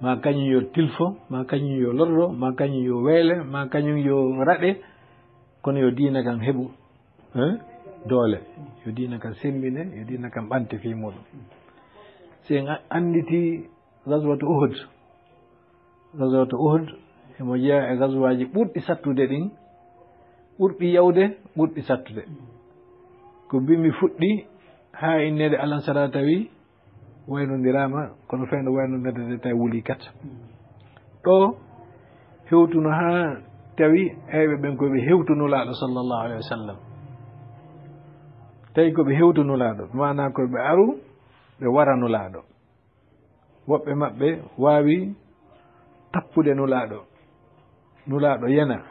maa kañum yo tilfo, maa kañum yo lorro, maa kañum yo weele, maa kañum yo raɗe, kono yo diina kan heɓu, eh, doole. Yo diina kan semmbine, yo diina kan ɓante fii muɗum. Si en a-, annditi Gazwatu Uhud. Gazwatu Uhud, himo jeyaa e gazwaaji ɓurɗi sattude ɗin, ɓurɗi yawde, ɓurɗi sattude. Ko bimbi fuɗɗi haa inneede Alansara tawi waynondiraama, kono fewndo waynondirde tawi wuli kat. Ɗo hewtuno haa tawi ayɓe ɓen ko ɓe hewtu Nulaaɗo sallallahu alaihi wasallam. Tawi ko ɓe hewtu Nulaaɗo, maanaa ko ɓe aru, ɓe wara Nulaaɗo. Woɓɓe maɓɓe waawi tappude Nulaaɗo. Nulaaɗo yana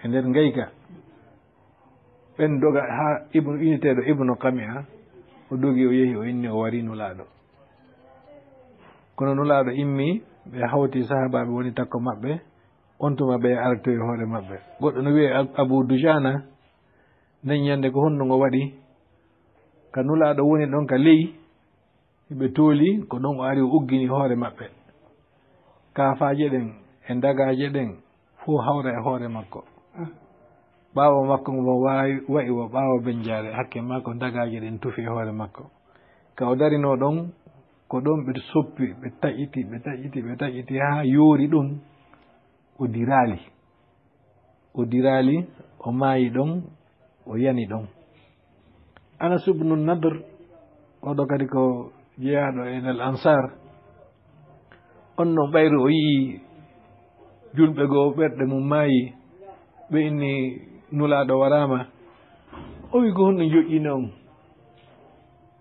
e nder ngayka. Ɓen doga haa Ibnu, inneteeɗo Ibnu Qami'a, o dogi, o yehi, o inni, o wari Nulaaɗo. Kono Nulaaɗo immi, ɓe hawti sahaabaaɓe woni takko maɓɓe, on tuma ɓe artoyi hoore maɓɓe. Goɗɗo no wi'ee Ab-, Abu Dujaana, nden ñande ko honno ngo waɗi? Ka Nulaaɗo woni ɗon ka ley, ɓe tooli, ko ɗon o ari o uggini hoore maɓɓe. Kaafaaje ɗen e dagaaje ɗen fow hawra e hoore makko. Ɓaawo makko ngo waawi, wa'i wo ɓaawo benjaare, hakke maa ko dagaaje ɗen tufi e hoore makko. Ka o darinoo ɗon, ko ɗon ɓe soppi, ɓe taƴiti, ɓe taƴiti, ɓe taƴiti haa yoori ɗum, o diraali. O diraali, o maayi ɗon, o yani ɗon. Anas ibnu Nadr, oɗo kadi ko jeyaaɗo e nel Ansar, on no ɓayru o yi'i julɓe goo ɓerɗe mum maayi, ɓe inni Nulaaɗo waraama. O wi, "Ko honno joƴƴini on?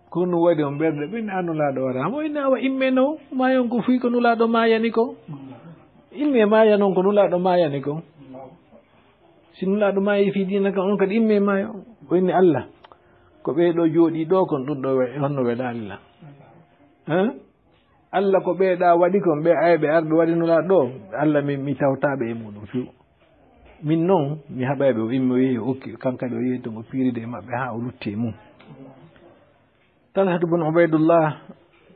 Ko honno waɗi on ɓerɗe?" Ɓe inni, "A Nulaaɗo waraama." O inni, "Awa imme non, maayon ko fii ko Nulaaɗo maayani ko. Imme maaya non ko Nulaaɗo maayani ko. Si Nulaaɗo maayi fii diina kan, on kadi imme maayo." O inni, "Allah, ko ɓee ɗoo jooɗii ɗoo kon, ɗum ɗoo we-, honno weɗaali lan? Hein? Allah, ko ɓee ɗaa waɗi kon, ɓee ayɓe arɓe waɗi Nulaaɗo ɗoo, Allah, mi, mi tawtaa ɓe e muɗum few. Min non, mi haɓay ɓe." O immi, o yehi, o okki, kan kadi o yehi ton, o piiridi e maɓɓe haa o lutti e mum. Talhat bun Ubaydullah,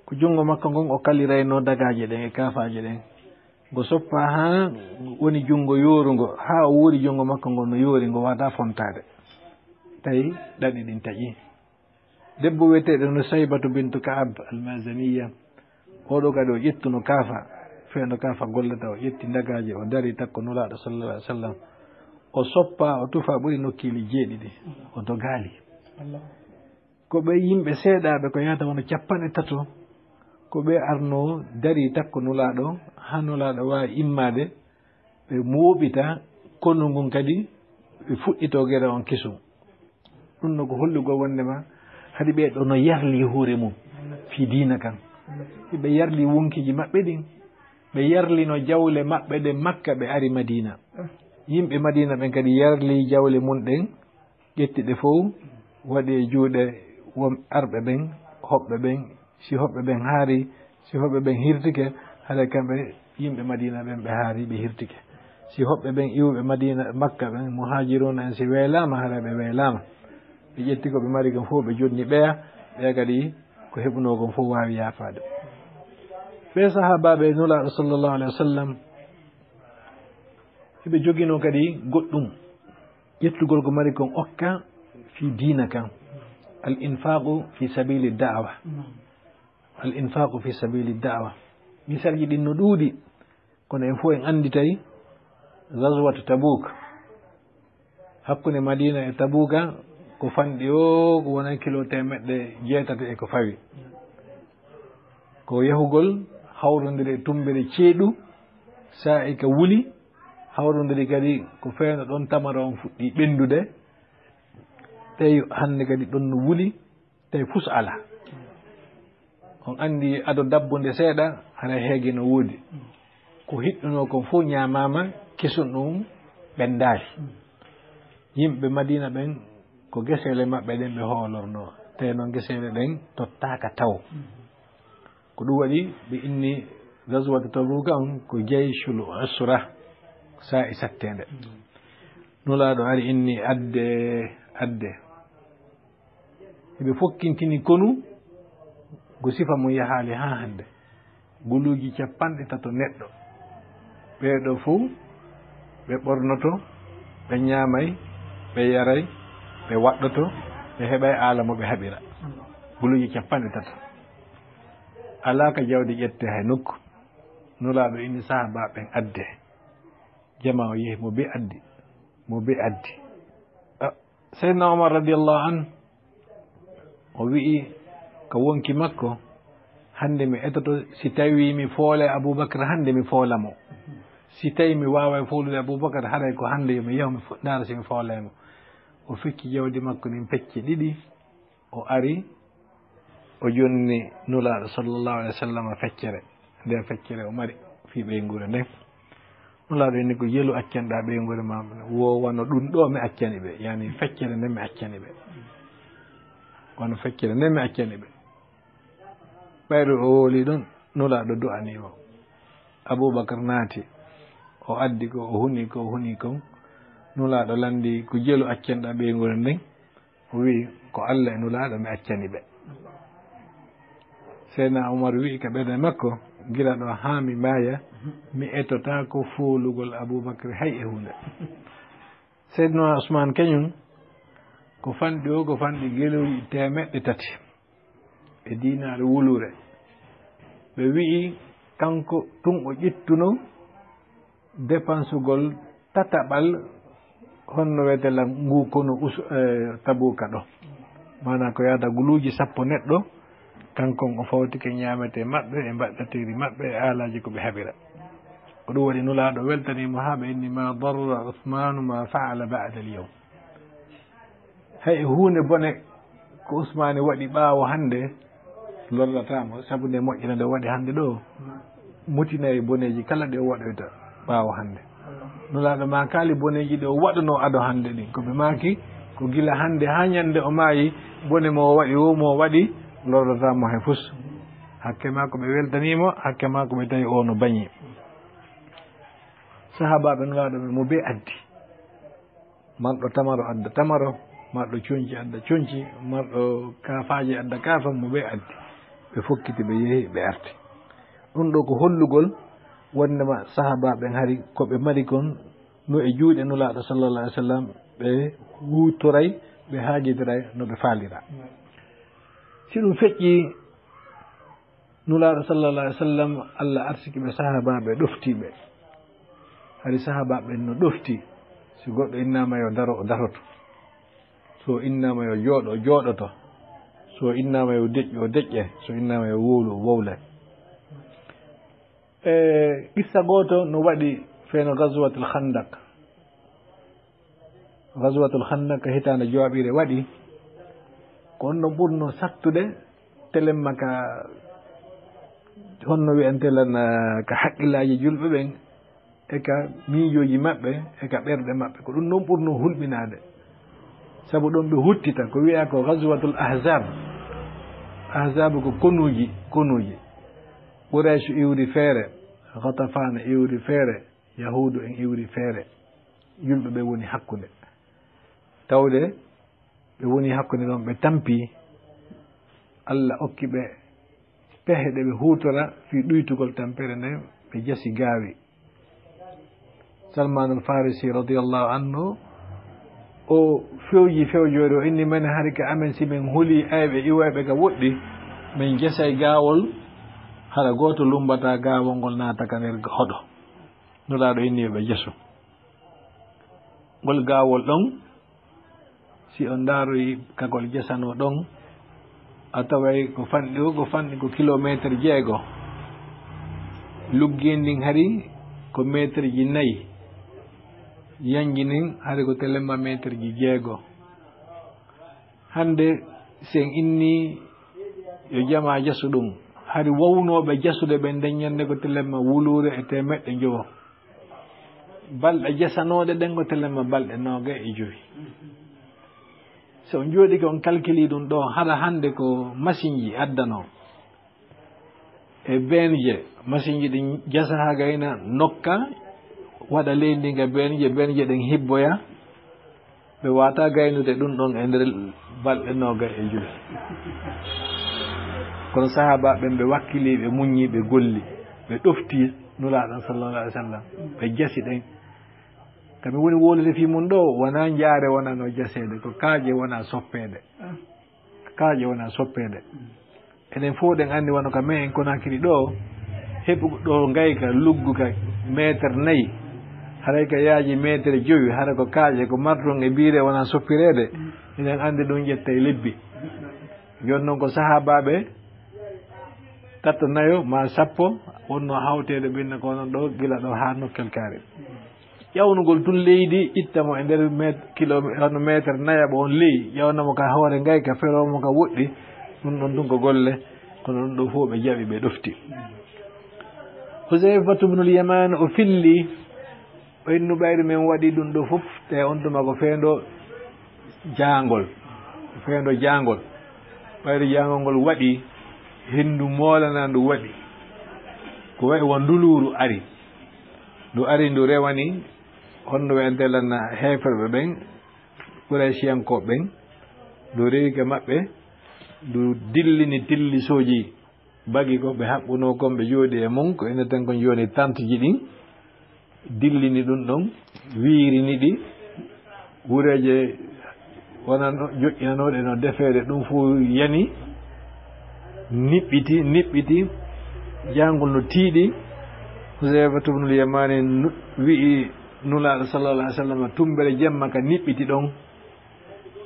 ko junngo makko ngon o kaliraynoo dagaaje ɗen e kaafaaje ɗen. Ngo soppaa haa woni junngo yoorungo, haa o wuuri junngo makko ngon no yoori, ngo waawataa fontaade. Tawi ɗaɗi ɗin taƴi. Debbo wi'eteeɗo Nusaybatu bintu Ka'ab al-Mazaniya, oɗo kadi o ƴettuno kaafa, fewndo kaafa gollata, o ƴetti dagaaje, o dari takko Nulaaɗo sallallahu alaihi wasallam. O soppaa, o tufaa ɓuri nokkiili jeeɗiɗi, o dogaali. Ko ɓe yimɓe seeɗaaɓe, ko yahata wona cappanɗe tato, ko ɓe arnoo darii takko Nulaaɗo, haa Nulaaɗo waawi immaade, ɓe mooɓita konu ngun kadi, ɓe fuɗɗitoo gere on kesum. Ɗum no ko hollugol wonndema hade ɓee ɗoo no yarli hoore mum fii diina kan. Ɓe yarli wonkiiji maɓɓe ɗin, ɓe yarlino jawle maɓɓe ɗen Makka, ɓe ari Madiina. Yimɓe Madiina ɓen kadi yarli jawle mum ɗen, ƴetti ɗe fow, waɗi e juuɗe won arɓe ɓen, hoɓɓe ɓen. Si hoɓɓe ɓen haari, si hoɓɓe ɓen hirtike, haray kamɓe yimɓe Madiina ɓen ɓe haari, ɓe hirtike. Si hoɓɓe ɓen iwɓe Madiina, Makka ɓen, muhaajiruuna en, si weelaama, haray ɓe weelaama. Ɓe ƴetti ko ɓe mari kon fow, ɓe jonni ɓeya, ɓeya kadi ko heɓunoo kon fow waawi yaafaade. Ɓee sahaabaaɓe Nulaaɗo sallallahu alayhi wa sallam, hiɓe joginoo kadi goɗɗum, ƴettugol ko mari kon okka fii diina kan. Al infaqu fi sabili da'wa. Al infaqu fi sabili da'wa. Misalji ɗin no ɗuuɗi, kono en fof en anndi tawi gazwatu Tabuk. Hakkunde Madina e Tabuka ko fanɗi o, ko wona kilo teemeɗɗe jeetati e ko fawi. Ko yahugol hawrondiri e tummbere ceeɗu, saa'i ka wuli, hawrondiri kadi ko feewndo ɗon tamaro on fuɗɗi ɓenndude, tawi hannde kadi ɗon no wuli, tawi fus alaa. On anndi ado dabbunde seeɗa, hara heege no woodi. Ko hiɗɗunoo kon fof ñaamaama, kesun ɗum ɓenndaali. Yimɓe Madina ɓen, ko geseele maɓɓe ɗen ɓe hoolornoo, tawi noon geseele ɗen tottaaka taw. Ko ɗum waɗi ɓe inni gazwatu Tabuka on ko jayshul usra, saa'i satteende. Nulaaɗo ari inni adde, adde. Hiɓe fokkintini konu, go sifa mum yahaali haa hannde. Guluuji capanɗe tato neɗɗo. Ɓee ɗoo fof ɓe ɓornoto, ɓe ñaamay, ɓe yaray, ɓe waɗɗoto, ɓe heɓay aala mo ɓe haɓira. Guluuji capanɗe tato. Alaa ka jawdi ƴette hay nokku. Nulaaɗo inni sahaabaaɓe ɓen adde. Jamaa o yehi mo be addi, mo be addi. Ah, Seydina Omar radiyallahu anhu, o wi'i ka wonki makko, hannde mi etoto, si tawi mi foolay Abubakar, hannde mi foola mo. Si tawi mi waaway foolude Abubakar, haray ko hannde yo mi yahu mi fo-, ndaara si mi foolay mo. O fecci jawdi makko ndin pecce ɗiɗi, o ari, o jonni Nulaaɗo sallallahu alayhi wa sallam feccere. Nde feccere o mari fii ɓeynguure nden. Nulaaɗo inni ko jelu accanɗaa ɓeynguure ma, wo wano ɗum ɗo mi accani ɓe. Yani feccere nden mi accani ɓe. Wano feccere nden mi accani ɓe. Ɓayru o woli ɗon, Nulaaɗo du'ani mo. Abubakar naati. O addi ko, o huni ko, o huni kon. Nulaaɗo landi ko jelu accanɗaa ɓeynguure nden. O wi'i, "Ko Allah e Nulaaɗo mi accani ɓe." Seydina Umar wi'i ka ɓernde makko, "Gila ɗo haa mi maaya, mi etotaako foolugol Abubakar hay e huunde." Seydina Usmaan kañum, ko fanɗi o, ko fanɗi gelooɗi teemeɗɗe tati e diinaare wuluure. Ɓe wi'i, kanko tun o ƴettuno dépensugol tataɓal, honno wiyetee lan, ngu konu us-, eh, Tabuka ɗo. Maanaa ko yaada guluuji sappo neɗɗo, kankon o fawtike ñaametee maɓɓe e mbaɗɗateeri maɓɓe e aalaaji ko ɓe haɓira. Ko ɗum waɗi Nulaaɗo weltanii mo haa ɓe inni, "Ma darra Usmaanu ma fa'ala ba'da al-yawm." Hay huunde bone ko Usmaani waɗi ɓaawo hannde, lorrataa mo, sabu nde moƴƴere nde waɗi hannde ɗo, mutinay boneeji kala ɗe o waɗoyta ɓaawo hannde. Nulaaɗo maakaali boneeji ɗe o waɗunoo ado hannde ɗin. Ko ɓe maaki, ko gila hannde haa ñannde o maayi, bone mo o waɗi o, mo o waɗi, lorrataa mo hay fus. Hakke maa ko ɓe weltanii mo, hakke maa ko ɓe tawi o no bañi. Sahaabaaɓe Nulaaɗo ɓe mo bee addi. Marɗo tamaro adda tamaro, marɗo conci adda conci, marɗo kaafaaje adda kaafa, mo ɓe addi. Ɓe fokkiti, ɓe yehi, ɓe arti. Ɗum ɗo ko hollugol wondema sahaabaaɓe ɓen hari ko ɓe mari kon no e juuɗe Nulaaɗo sallallahu alaihi wasallam, ɓe huutoray, ɓe haajitiray no ɓe faalira. Si ɗum feƴƴi, Nulaaɗo sallallahu alaihi wasallam, Allah arsiki ɓe sahaabaaɓe ɗoftiiɓe. Hari sahaabaaɓe ɓen no ɗofti, si goɗɗo innaama yo daro, o daroto. So innaama yo jooɗo, o jooɗoto. So innaama yo deƴƴu, o deƴƴe. So innaama yo wowlu, o wowlay. E qissa gooto no waɗi feeno Gazwatul Khandaq. Gazwatul Khandaq ka hitaande jowaɓiire waɗi, ko on ɗon ɓurno sattude, telemma ka, honno wi'antee lan, ah, ka haqqillaaji julɓe ɓen, e ka miijooji maɓɓe, e ka ɓerɗe maɓɓe. Ko ɗum ɗon ɓurno hulɓinaade. Sabu ɗon ɓe huttita, ko wi'aa ko Gazwatul Ahzab. Ahzab ko konuuji, konuuji. Quraysh iwri feere, Ghatafaan iwri feere, Yahuudu en iwri feere. Julɓe ɓe woni hakkunde. Tawde ɓe woni hakkunde ɗon, ɓe tampi. Allah okki ɓe pehe ɗe ɓe huutora fii ɗuytugol tampere nden, ɓe jasi gaawi. Salmanul Farisi radiyallahu anhu, o fewji fewjoore, o inni men, hari ka amen, si men huli ayɓe iwayɓe ka woɗɗi, men jasay gaawol, hara gooto lumbataa gaawol ngol naata ka nder hoɗo. Nulaaɗo inni yo ɓe jasu. Ngol gaawol ɗon, si on ndaaroyi kagol jasanoo ɗon, a taway ko fanɗi o, ko fanɗi ko kilomeeter jeego. Luggi ndin hari ko meeterji nayi. Yanji ndin hari ko telemma meeterji jeego. Hannde, si en inni yo jamaa jasu ɗum, hari wawnooɓe jasude ɓen nden ñannde ko telemma wuluure e teemeɗɗe njowo. Balɗe jasanooɗe ɗen ko telemma balɗe noogay e jowi. So on jooɗike on kalkili ɗum ɗo, hara hannde ko masinji addanoo. E beenje, masinji ɗin jasa haa gayna nokka, waɗa leydi nga beenje, beenje ɗen hibboya, ɓe waata gaynude ɗum ɗon e nder balɗe noogay e jowi. Kono sahaabaaɓe ɓen ɓe wakkili, ɓe muññi, ɓe golli, ɓe ɗofti Nulaaɗo sallallahu alaihi wasallam, ɓe jasi ɗen. Ka mi woni wowlude fii mun ɗo, wonaa njaare wonanoo jaseede, ko kaaƴe wonaa soppeede. Kaaƴe wonaa soppeede. Enen fof ɗen anndi wano ka men en Konakiri ɗo, heɓugo ɗo ngayka lugguka meeter nayi, haray ka yaaji meeter jowi, hara ko kaaƴe, ko marton e biire wonaa soppireede. Eɗen anndi ɗum ƴetta e lebbi. Yon non ko sahaabaaɓe tato nayo maa sappo wonnoo hawteede ɓen ko onon ɗo gila ɗo haa nokkel kaari. Ƴawnugol tun leydi, itta mo e nder met-, kilo-, hono meeter nayaɓo on ley, ƴawna mo ka hoore ngayka, feroo mo ka woɗɗi, ɗum ɗon tun ko golle, kono ɗum ɗo fof ɓe jaɓi, ɓe ɗofti. Huzayfatu bnul Yaman o filli, o innu ɓayri men waɗi ɗum ɗo fof, te on tuma ko feendo jaangol, feendo jaangol. Ɓayri jaangol ngol waɗi, henndu moolana ndu waɗi. Ko wayi won nduluuru ari. Ndu ari, ndu rewani, honno wiyantee lan, heeferɓe ɓen, Qurayshiyankooɓe ɓen. Ndu rewi ka maɓɓe, ndu dillini tillisooji bagi ko ɓe haɓɓunoo kon, ɓe jooɗi e mun, ko inneten kon jooni tantiji ɗin. Dillini ɗum ɗon, wiirini ɗi, wureeje wonano joƴƴinanooɗe no defeede, ɗum fof yani, niɓɓiti, niɓɓiti, jaangol no tiiɗi. Huzayfatu bnul Yamani nu-, wi'i Nulaaɗo sallallahu alaihi wasallam, tumbere jemma ka niɓɓiti ɗon,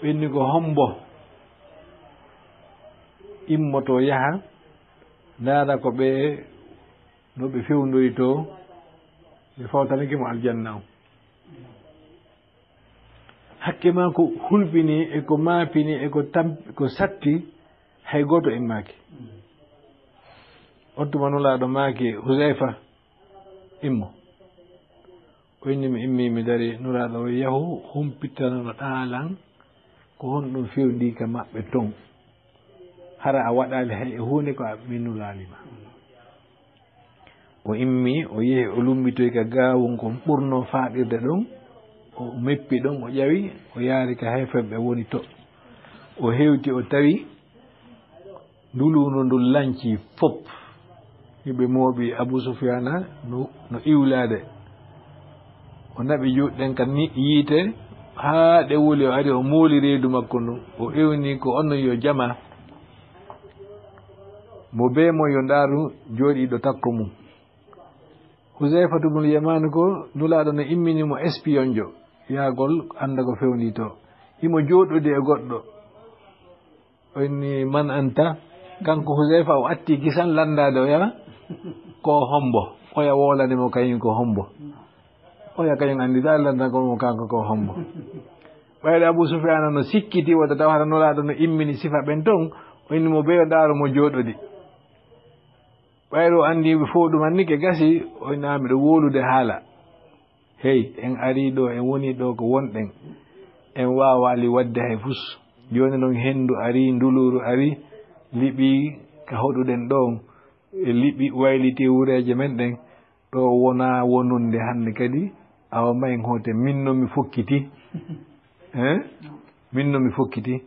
ɓenni ko hombo immoto yaha, ndaara ko ɓe, no ɓe fewndori to, ɓe fawtanake mo aljanna on. Hakke maako hulɓini e ko maapini e ko tam-, ko satti, hay gooto immaaki. On tuma Nulaaɗo maaki, "Huzayfa, immo." O inni, "Mi immii, mi darii." Nulaaɗo o, "Yahu, humpittanoɗaa lan ko honɗum fewndii ka maɓɓe ton. Hara a waɗaali hay e huunde ko a, mi nulaali ma." O immii, o yehi, o lumbitoyi ka gaawun kon ɓurnoo faaɗirde ɗon, o meppi ɗon, o ƴawi, o yaari ka heeferɓe woni to. O hewti, o tawi ndulundu ndun lancii fop. Hiɓe mooɓi Abu Sufyaana no, no iwlaade. O naɓi juuɗe ɗen ka ni-, yiite, haa ɗe wuli, o ari, o mooli reedu makko ndun. O ewni ko onon yo jamaa. Mo bee mo yo ndaaru jooɗiiɗo takko mum. Huzayfatu bnul Yamani ko Nulaaɗo no immini mo espiyonjo, yaagol annda ko fewndii to. Himo jooɗodi e goɗɗo. O inni, "Man anta?" Kanko Huzayfa o atti kisan lanndaade oya ko hombo. Oya wowlani mo kañum ko hombo. Oya kañum annditaa lanndagol mo kanko ko hombo. Ɓayde Abu Sufyaana no sikkiti wota taw hara Nulaaɗo no immini sifa ɓen ton, o inni mo, "Bee yo ndaaru mo jooɗodi." Ɓayde o anndi ɓe fof ɗum anni ke gasi, o inni, "Aa, miɗo wowlude haala." Hey, en arii ɗo, en wonii ɗo ko wonɗen. En waawaali waɗde hay fus. Jooni noon henndu arii, nduluuru arii, liɓii ka hoɗuɗen ɗoon. E liɓi wayliti wureeje men ɗen. Ɗo wonaa wonunde hannde kadi, awa ma en hoote, min no mi fokkiti. Hein? Min no mi fokkiti.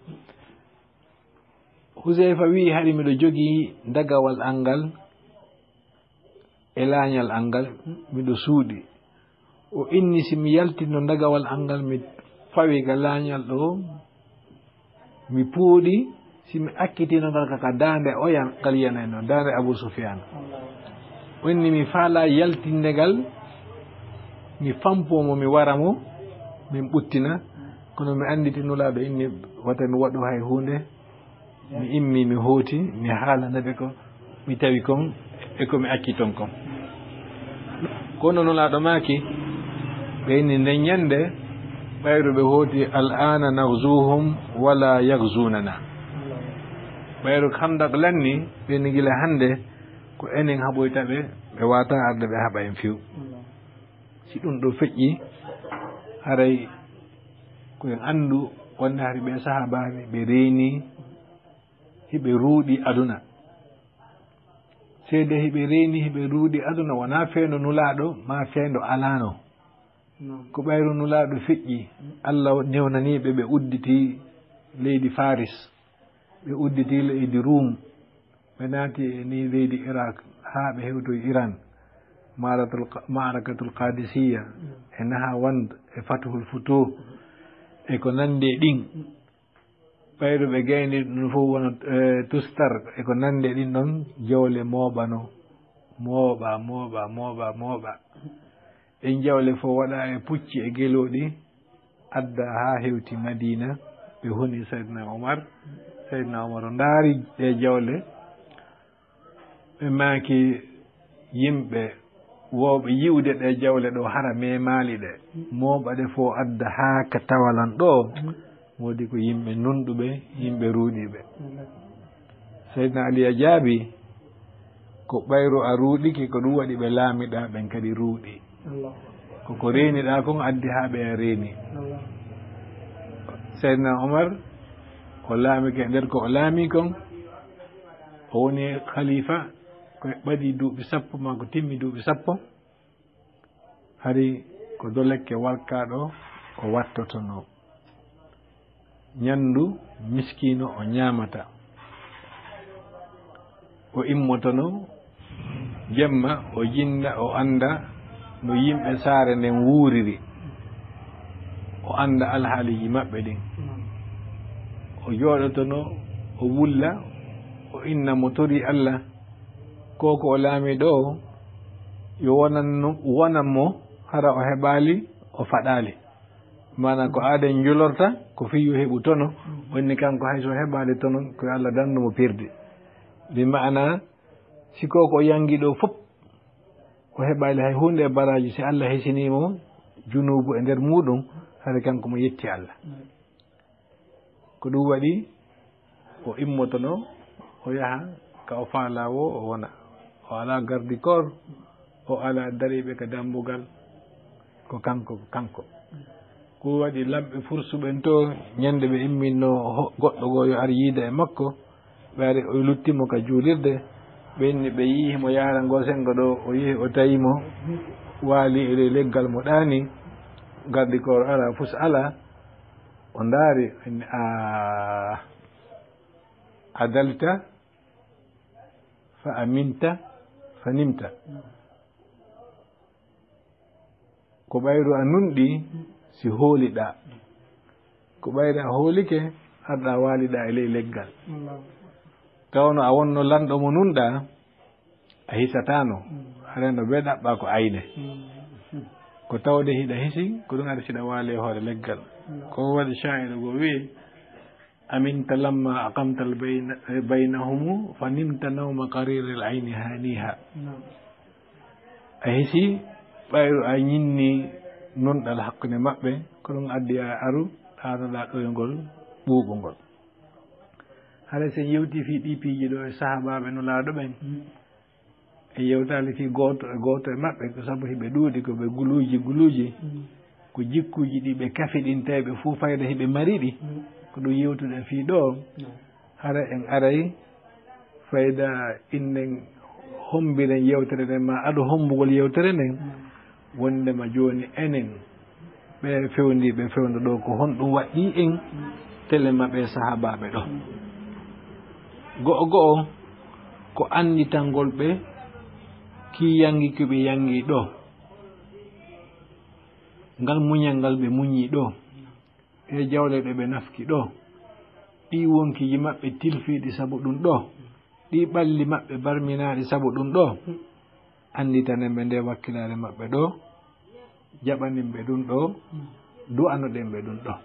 Huseyfa wi'i, hari miɗo jogii dagawal angal e laañal angal, miɗo suuɗi. O inni, si mi yaltino dagawal angal, mi fawi ka laañal ɗo, mi puuɗi, si mi akkitino ngal ka, ka daande oya, ngal yiyanayno, daande Abu Sufyaan. O inni, mi faalaa yaltinde ngal, mi fampoo mo, mi wara mo, min ɓuttina. Kono mi annditi Nulaaɗo inni, wata mi waɗu hay huunde, mi immi, mi hooti, mi haalana ɓe ko mi tawi kon e ko mi acci ton kon. Kono Nulaaɗo maaki, ɓe inni nden ñande, ɓayru ɓe hooti, "Al-aana naghzuuhum wa laa yaghzuunana." Ɓayru Khandaq lanni, ɓe inni gila hannde ko enen haɓoyta ɓe, ɓe waata arde ɓe haɓa en few. Si ɗum ɗo feƴƴi, haray ko en anndu wonde hari ɓe sahaabaaɓe ɓe reeni, hiɓe ruuɗi aduna. Seede hiɓe reeni, hiɓe ruuɗi aduna, wonaa feendo Nulaaɗo, maa feendo alaano. Ko ɓayru Nulaaɗo feƴƴi, Allah newnanii ɓe, ɓe udditi leydi Faris, ɓe udditi leydi Ruum, ɓe naati e ni leydi Irak, haa ɓe hewtoyi Iran. Maaratul, Maarakatul Qadisiyya, e Nahawand, e Fathul Futuh, e ko nanndi e ɗin. Ɓayru ɓe gayni ɗum fof wona, e, tustar, e ko nanndi e ɗin ɗon jawle mooɓano, mooɓa, mooɓa, mooɓa, mooɓa. Ɗin jawle fof waɗa e pucci e gelooɗi, adda haa hewti Madiina, ɓe honi Sayyidina Umar. Sayyidina Umar o ndaari ɗe jawle, ɓe maaki yimɓe wooɓe yi'ude ɗe jawle ɗo hara memaali ɗe, mooɓa ɗe fof adda haa ka tawalan ɗo, woodi ko yimɓe nunɗuɓe, yimɓe ruuɗiiɓe. Seydina Ali a jaabi, ko ɓayru a ruuɗike, ko ɗum waɗi ɓe laamiɗaa ɓen kadi ruuɗi. Ko ko reeniɗaa kon addi haa ɓe a reeni. Seydina Omar, o laamike e nder ko o laami kon, o woni khalifa, ko ɓadii duuɓi sappo maa ko timmi duuɓi sappo. Hari ko dolekke warkaaɗo o wattotonoo. Ñanndu miskiino o ñaamata. O immotono jemma, o jinna, o annda no yimɓe saare nden wuuriri. O annda alhaaliiji maɓɓe ɗin. O jooɗotono, o wulla, o inna mo torii Allah, ko ko o laami ɗo, yo wonan, wonan mo, hara o heɓaali, o faɗaali. Maanaam ko aaden njulorta, ko fii yo heɓu tono, wonni kanko hay so heɓaali tono, ko yo Allah dandu mo pirde. Bi maana, si ko ko yangi ɗo fop, o heɓaali hay huunde e baraaji, si Allah hesinii mo junuubu e nder muuɗum, hare kanko mo yetti Allah. Ko ɗum waɗi o immotono, o yaha ka o faalaa woo, o wona. O alaa garde corps, o alaa dariiɓe ka dambugal, ko kanko, ko kanko. Ko waɗi lamɓe Fursu ɓen to, ñande ɓe imminno ho-, goɗɗo goo yo ar yiida e makko, ɓe ari, o lutti mo ka juulirde, ɓe inni ɓe yi'i mo yaara ngoo senngo ɗo, o yehi o tawi mo waali e ley leggal mo ɗaani, garde corps alaa, fus alaa, o ndaari, o inni, "Aa, adalta, fa aminta, fa nimta." Ko ɓayru a nunɗi si hooliɗaa. Ko ɓayru a hoolike, arɗa waaliɗaa e ley leggal. Tawno a wonno lanɗo mo nunɗaa, a hisataano. Hare no bee ɗaɓɓaa ko ayne. Ko tawde hiɗa hisi, ko ɗum ari siɗa waali e hoore leggal. Ko waɗi shaa'iru goo wi'i, "Aminta lamma aqamta al-bayna-, baynahumu, fa nimta nawma qariiril ayni haaniha." A hisi, ɓayru a ñinni nunɗal hakkunde maɓɓe, ko ɗum addi a aru, ɗaanoɗaa ɗoyngol ɓuuɓungol. Hara si en yewtii fii ɗii piiji ɗoo e sahaabaaɓe Nulaaɗo ɓen, en yewtaali fii gooto e gooto e maɓɓe, ko sabu hiɓe ɗuuɗi, ko ɓe guluuji guluuji, ko jikkuuji ɗi ɓe kafi ɗin, tawi ɓe fuu fayda hiɓe mari ɗi. Ko ɗum yewtuɗen fii ɗoo, hara en aray fayda innen hombiren yewtere nden, ma ado hombugol yewtere nden, wondema jooni enen ɓe fewndi, ɓe fewndo ɗoo, ko honɗum waɗɗii en telema ɓe sahaabaaɓe ɗoo? Go'o go'o ko annditangol ɓe kii yanngi ki ɓe yanngi ɗoo, ngal muñal ngal ɓe muñi ɗoo, e jawle ɗe ɓe nafki ɗoo, ɗii wonkiiji maɓɓe tilfiiɗi sabu ɗum ɗoo, ɗii ɓalli maɓɓe barminaaɗi sabu ɗum ɗoo. Annditanɗen ɓe ndee wakkilaare maɓɓe ɗoo, jaɓanɗen ɓe ɗum ɗoo, du'anoɗen ɓe ɗum ɗoo.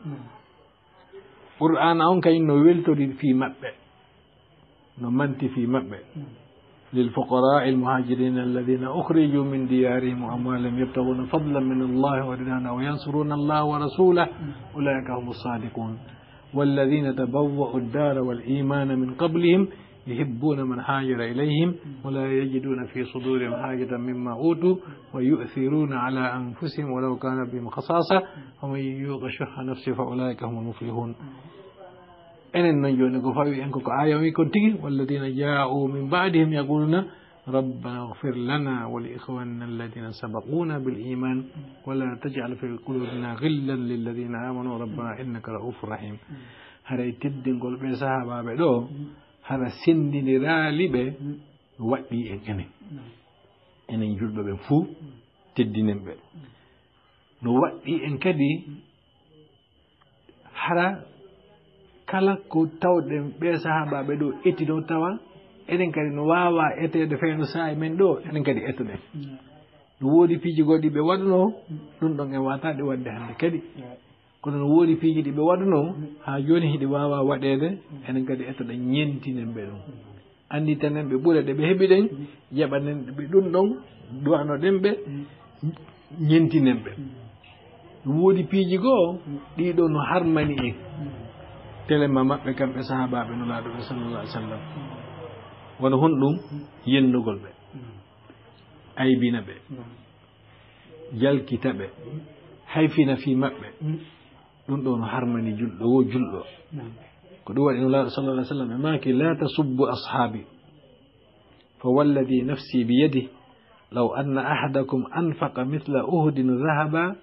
Qur'aana on kay no weltori fii maɓɓe, no manti fii maɓɓe. للفقراء المهاجرين الذين أخرجوا من ديارهم وأموالهم يبتغون فضلا من الله ورضوانا وينصرون الله ورسوله أولئك هم الصادقون. والذين تبوأوا الدار والإيمان من قبلهم يحبون من هاجر إليهم ولا يجدون في صدورهم حاجة مما أوتوا ويؤثرون على أنفسهم ولو كان بهم خصاصة ومن يوق شح نفسه فأولئك هم المفلحون. Enen non jooni ko fawi en ko, ko aaya wi kon tigi, والذين جاءوا من بعدهم يقولون ربنا اغفر لنا ولإخواننا الذين سبقونا بالإيمان ولا تجعل في قلوبنا غلا للذين آمنوا ربنا إنك رؤوف رحيم. Haray teddingol ɓee sahaabaaɓe ɗoo, hara senndindiraali ɓe, no waɗɗii en enen. Enen julɓe ɓen fuu, teddinen ɓe. No waɗɗii en kadi, hara kala ko tawɗen ɓee sahaabaaɓe ɗoo etinoo tawa, enen kadi no waawaa eteede fayno saa'i men ɗoo, enen kadi etoɗen. No woodi piiji goɗɗi ɓe waɗunoo, ɗum ɗon en waawata ɗi waɗde hannde kadi. Kono no woodi piiji ɗi ɓe waɗunoo, haa jooni hiɗi waawaa waɗeede, enen kadi etoɗen ñentinen ɓe ɗum. Annditanɗen ɓe ɓure ɗe ɓe heɓi ɗen, jaɓanɗen ɓe ɗum ɗon, du'anoɗen ɓe, ñentinen ɓe. No woodi piiji goo, ɗii ɗoo no harmani en. Telema maɓɓe kamɓe sahaabaaɓe Nulaaɗo ɓe sallallahu alaihi wasallam. Wano honɗum? Yennugol ɓe. Aybina ɓe. Jalkita ɓe. Hayfina fii maɓɓe. Ɗum ɗoo no harmani julɗo woo julɗo. Ko ɗum waɗi Nulaaɗo sallallahu alaihi wasallam ɓe maaki, لا تسبوا أصحابي فوالذي نفسي بيده لو أن أحدكم أنفق مثل أحد ذهبا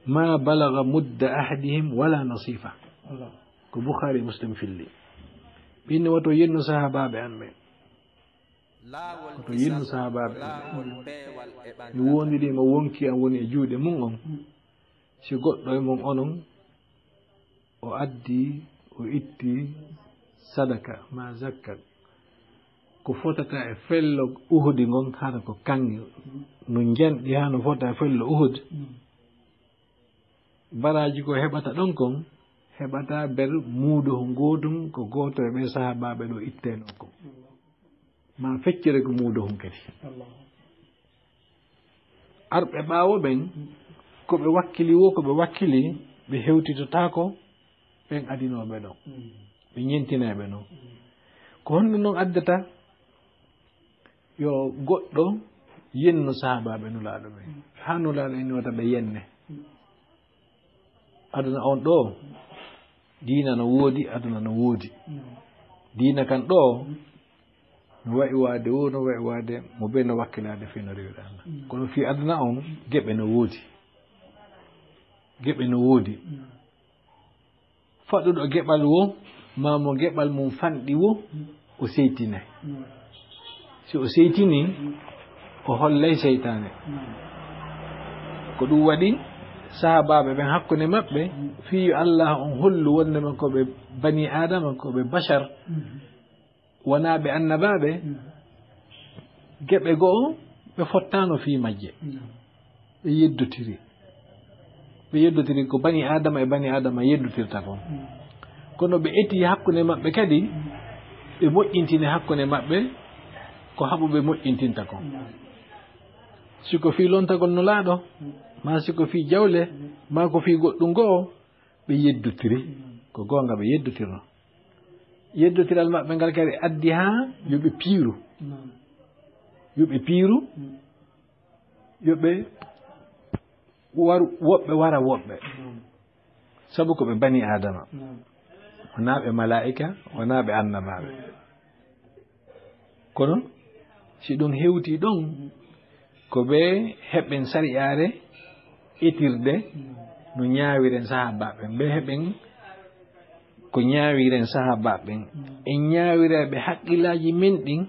ما بلغ مد أحدهم ولا نصيفه. Ko Bukhari, Muslim filli. Ɓe inni, woto yennu sahaabaaɓe am ɓe. Woto yennu sahaabaaɓe am ɓe. Mi wondiri mo wonki am woni e juuɗe mum on. Si goɗɗo e mon onon o addi, o itti sadaka maa zakka ko fotata e fello Uhudi ngon, hara ko kaŋŋe no njanɗi haa no fota e fello Uhud, baraaji ko heɓata ɗon kon, heɓata ber muudo ngootum ko gooto e ɓee sahaabaaɓe ɗoo itteenoo kon. Maa feccere ko muudo hon kadi. Arɓe ɓaawo ɓen, ko ɓe wakkili woo, ko ɓe wakkili, ɓe hewtitotaako ɓen adinooɓe ɗon. Ɓe ñentinay ɓe non. Ko honɗum non addata yo goɗɗo yennu sahaabaaɓe Nulaaɗo ɓen? Haa Nulaaɗo inni wota ɓe yenne. Aduna on ɗoo, diina no woodi, aduna no woodi. Diina kan ɗoo, no wa'i waade woo, no wa'i waade mo bee no wakkilaade fii no rewiraana. Kono fii aduna on, geɓe no woodi. Geɓe no woodi. Faɗɗuɗo geɓal woo, maa mo geɓal mum fanɗi woo, o seytinay. Si o seytinii, o hollay seytaane. Ko ɗum waɗi sahaabaaɓe ɓen hakkunde maɓɓe, fii yo Allah on hollu wonde ɓen ko ɓe banii Aadama, ko ɓe bashar, wonaa ɓe annabaaɓe, geɓe go'o ɓe fottaano fii majje. Ɓe yeddotiri. Ɓe yeddotiri ko banii Aadama e banii Aadama yeddotirta kon. Kono ɓe eti hakkunde maɓɓe kadi, ɓe moƴƴintini hakkunde maɓɓe ko haɓuɓe moƴƴintinta kon. Si ko fii lontagol Nulaaɗo, maa si ko fii jawle, maa ko fii goɗɗum go'o, ɓe yeddotiri. Ko goonga ɓe yeddotirno. Yeddotiral maɓɓe ngal kadi addi haa yo ɓe piiru. Yo ɓe piiru, yo ɓe waru, woɓɓe wara woɓɓe. Sabu ko ɓe banii Aadama. Wonaa ɓe malaa'ika, wonaa ɓe annabaaɓe. Kono si ɗum hewtii ɗon, ko ɓe heɓen sariyaare etirde no ñaawiren sahaabaaɓe ɓen. Ɓe heɓen ko ñaawiren sahaabaaɓe ɓen, e ñaawireeɓe haqqillaaji men ɗin,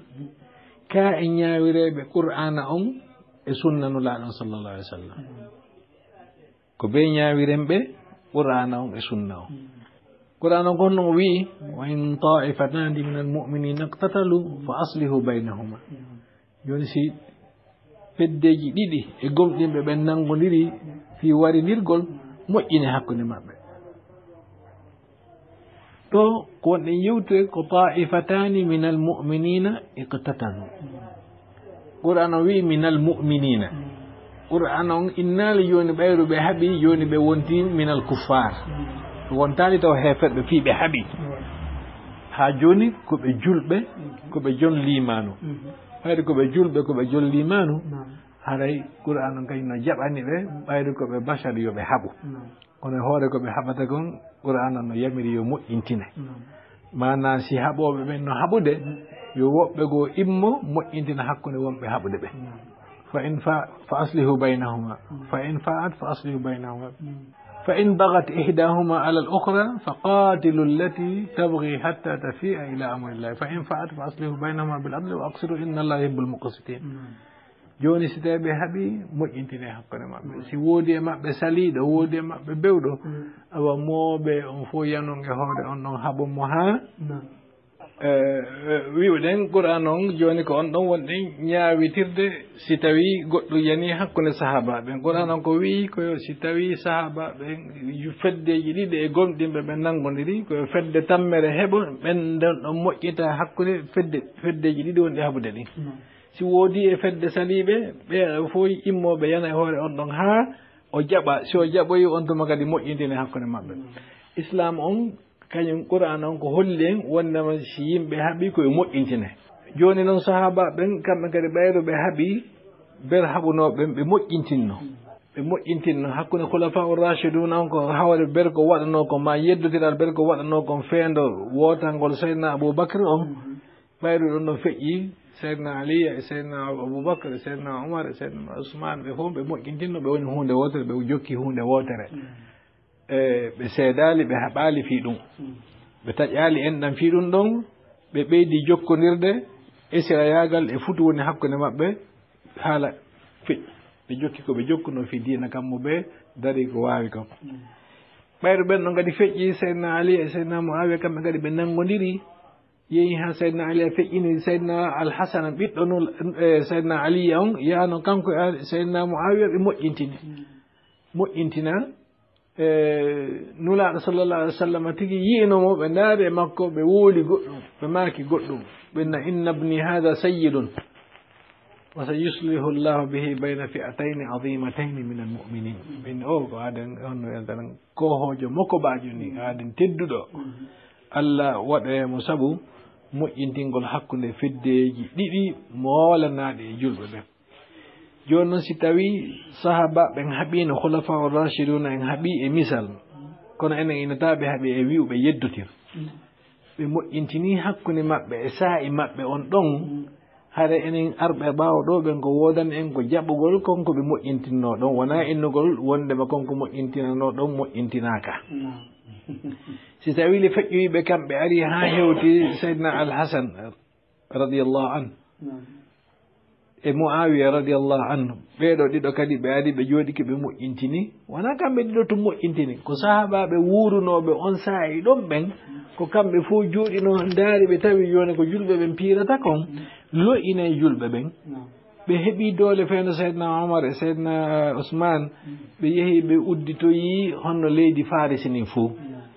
ka e ñaawireeɓe Qur'aana on e sunna Nulaaɗo on sallallahu alaihi wasallam. Ko ɓe ñaawiren ɓe Qur'aana on e sunna on. Qur'aana on ko honno o wi'i: "Wa in ta'ifatani minal mu'minina iqtatalu fa aslihu baynahuma." Jooni, si feddeeji ɗiɗi e gomɗinɓe ɓen nanngondirii fii warindirgol, moƴƴine hakkunde maɓɓe. Ɗo ko wonɗen yewtude ko ta'ifatani minal mu'minina iqtatalu. Qur'aana on wi'i minal mu'minina. Qur'aana on innaali jooni ɓayru ɓe haɓi, jooni ɓe wonti minal kuffar. Ɓe wontaali taw heeferɓe fii ɓe haɓi. Haa jooni ko ɓe julɓe, ko ɓe jon liimaanu. Ɓayru ko ɓe julɓe, ko ɓe jon liimaanu, haray Qur'aana on kañum no jaɓani ɓe, ɓayru ko ɓe bashar yo ɓe haɓu. Kono e hoore ko ɓe haɓata kon, Qur'aana no yamiri yo moƴƴintine. Maanaa, si haɓooɓe ɓen no haɓude, yo woɓɓe goo immo moƴƴintina hakkunde wonɓe haɓude ɓen. Fa in fa, fa aslihu baynahuma. Fa in fa'at fa aslihu baynahuma. Fa in bagat ihdahuma ala al-ukhra fa qatilu allati tabghi hatta tafi'a ila amrillah. Fa in fa'at fa aslihu baynahuma bil adli wa aqsitu inna Allaha yuhibbul muqsitin. Jooni, si tawii ɓe haɓii, moƴƴintinee hakkunde maɓɓe. Si woodi e maɓɓe saliiɗo, woodi e maɓɓe bewɗo, awa, mooɓe on fof yanon e hoore on ɗon, haɓon mo haa, eh, eh, wi'uɗen Qur'aana on, jooni ko on ɗon wonɗen ñaawitirde si tawii goɗɗum yanii hakkunde sahaabaaɓe. Qur'aana on ko wi'i ko yo si tawii sahaabaaɓe ɓen, feddeeji ɗiɗi e gomɗinɓe ɓen nanngondirii, ko yo fedde tammere heɓo, ɓen nden ɗon moƴƴita hakkunde fedde, feddeeji ɗiɗi wonɗi haɓude ɗin. Si woodi e fedde saliiɓe, ɓe fof immooɓe yana e hoore on ɗon haa o jaɓa. Si o jaɓoyi, on tuma kadi moƴƴintine hakkunde maɓɓe. Islaam on, kañum Qur'aana on ko holli en wondema si yimɓe haɓi, ko ɓe moƴƴintine. Jooni non, sahaaba ɓen, kamɓe kadi ɓayru ɓe haɓi, ber haɓunooɓe ɓen, ɓe moƴƴintinno. Ɓe moƴƴintinno. Hakkunde Khulafa ur-Rashiduna on, ko hawre ber ko waɗanoo kon, ma yeddotiral ber ko waɗanoo kon, feendo wootangol Seydina Abu Bakr on, ɓayru ɗon no feƴƴi, Seydina Ali e Seydina Abubakar e Seydina Umar e Seydina Usman, ɓe fof ɓe moƴƴintinno, ɓe woni huunde wootere, ɓe jokki huunde wootere. E ɓe seedaali, ɓe haɓaali fii ɗum. Ɓe taƴaali enɗan fii ɗum ɗon, ɓe ɓeydi jokkondirde, esirayaagal e futu woni hakkunde maɓɓe, haala feƴƴi. Ɓe jokki ko ɓe jokkunoo fii diina kammu ɓe, darii ko waawi kon. Ɓayru ɓen ɗon kadi feƴƴi, Seydina Ali e Seydina Muawiya kamɓe kadi ɓe nanngondiri. Yehi haa Seydina Ali a feƴƴini Seydina Al Hasan, ɓiɗɗo Nul-, e Seydina Ali on, yaano kanko e Seydina Muawiya, ɓe moƴƴintini. Moƴƴintina, e Nulaaɗo sallallahu alaihi wasallam tigi yi'ino mo, ɓe ndaari e makko, ɓe wooli goɗɗum, ɓe maaki goɗɗum. Ɓe na, "Inna ibni hadha sayyidun, wa sayuslihu Allahu bihi bayna fi'atayni azimatayni minal mu'minin." Ɓe inni, "O ko aaden, honno en tan, koohoojo mokobaajo ni, aaden tedduɗo. Allah waɗoya mo sabu moƴƴintingol hakkunde feddeeji ɗiɗi moolanaaɗi e julɓe ɓen." Jooni non, si tawii sahaaba ɓen haɓiino, Khulafa ur-Rashiduna en haɓii e misal, kono enen inataa ɓe haɓi e wi'uɓe yeddotir. Ɓe moƴƴintinii hakkunde maɓɓe e saa'i maɓɓe on ɗon, hara enen arɓe ɓaawo ɗoo ɓen ko woodani en ko jaɓugol kon ko ɓe moƴƴintinnoo ɗon, wonaa innugol wondema kon ko moƴƴintinanoo ɗon moƴƴintinaaka. Si tawii le feƴƴoyi ɓe kamɓe ari haa hewti Seydina Al Hasan radiyallahu anhu e Muawiya radiyallahu anhu, ɓee ɗoo ɗiɗo kadi ɓe ari, ɓe jooɗike, ɓe moƴƴintini. Wonaa kamɓe ɗiɗo tun moƴƴintini, ko sahaabaaɓe wuurunooɓe on saa'i ɗon ɓen, ko kamɓe fof jooɗinoo, ndaari, ɓe tawi jooni ko julɓe ɓen piirata kon, lo'inay julɓe ɓen. Ɓe heɓii doole fewndo Seydina Omar e Seydina Usmaan, ɓe yehi, ɓe udditoyi honno leydi Faarisi ndin fof.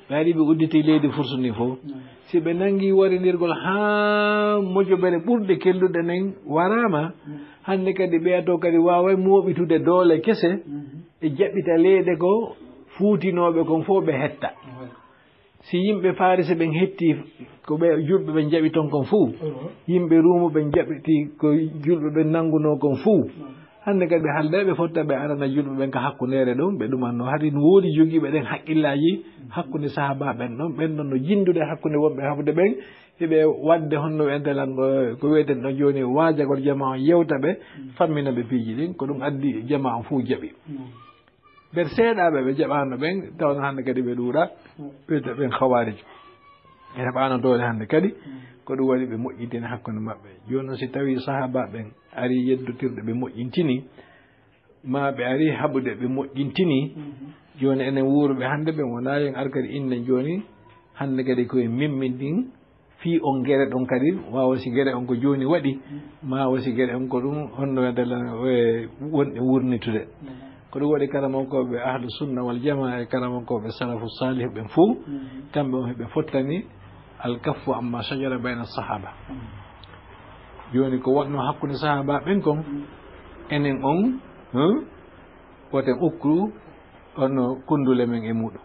Ɓe ari, ɓe udditi leydi Fursu ndin fof. Si ɓe nangi warindirgol haa mojobere ɓurɗe kelluɗe nden waraama, hannde kadi ɓeya to kadi waaway mooɓitude doole kese, e jaɓɓita leyɗe ko fuutinooɓe kon fof ɓe hetta. Si yimɓe Faarisi ɓen hetti ko ɓe julɓe ɓen jaɓi ton kon fof, yimɓe Ruumu ɓen jaɓɓiti ko julɓe ɓen nangunoo kon fof, hannde kadi ɓe halday, ɓe fotta ɓe arana julɓe ɓen ka hakkundeere ɗon, ɓe ɗumanno. Hari no woodi jogiiɓe ɗen haqqillaaji hakkunde sahaaba ɓen ɗon, ɓen ɗon no jinndude hakkunde wonɓe haɓude ɓen, hiɓe waɗde honno wi'eten lan, eh, ko wi'eten ɗon jooni, waajagol jamaa on, yewta ɓe, fammina ɓe piiji ɗin, ko ɗum addi jamaa on fof jaɓi. Ɓen seeɗaaɓe ɓe jaɓaano ɓen, tawno hannde kadi ɓe ɗuuɗa, wiyete ɓen Khawarij. Ɓe heɓaano doole hannde kadi, ko ɗum waɗi ɓe moƴƴintini hakkunde maɓɓe. Jooni noon, si tawii sahaabaaɓe ɓen arii yeddotirde, ɓe moƴƴintini, maa ɓe arii haɓude, ɓe moƴƴintini, jooni enen wuuruɓe hannde ɓen, wonaa yo en ar kadi innen jooni, hannde kadi ko en mimmin ɗin, fii on gere ɗon kadi, maa o si gere on ko jooni waɗi, maa o si gere on ko ɗum honno wadde lan, e, wonɗe wurnitude. Ko ɗum waɗi karamokooɓe Ahlu Sunna wal Jamaa e karamokooɓe Salafu Saalih ɓen fof, kamɓe on heɓe fottani al kaffu amma shajara bayna sahaba. Jooni ko waɗno hakkunde sahaba ɓen kon, enen on, hmm, woten ukku on kundule men e muɗum.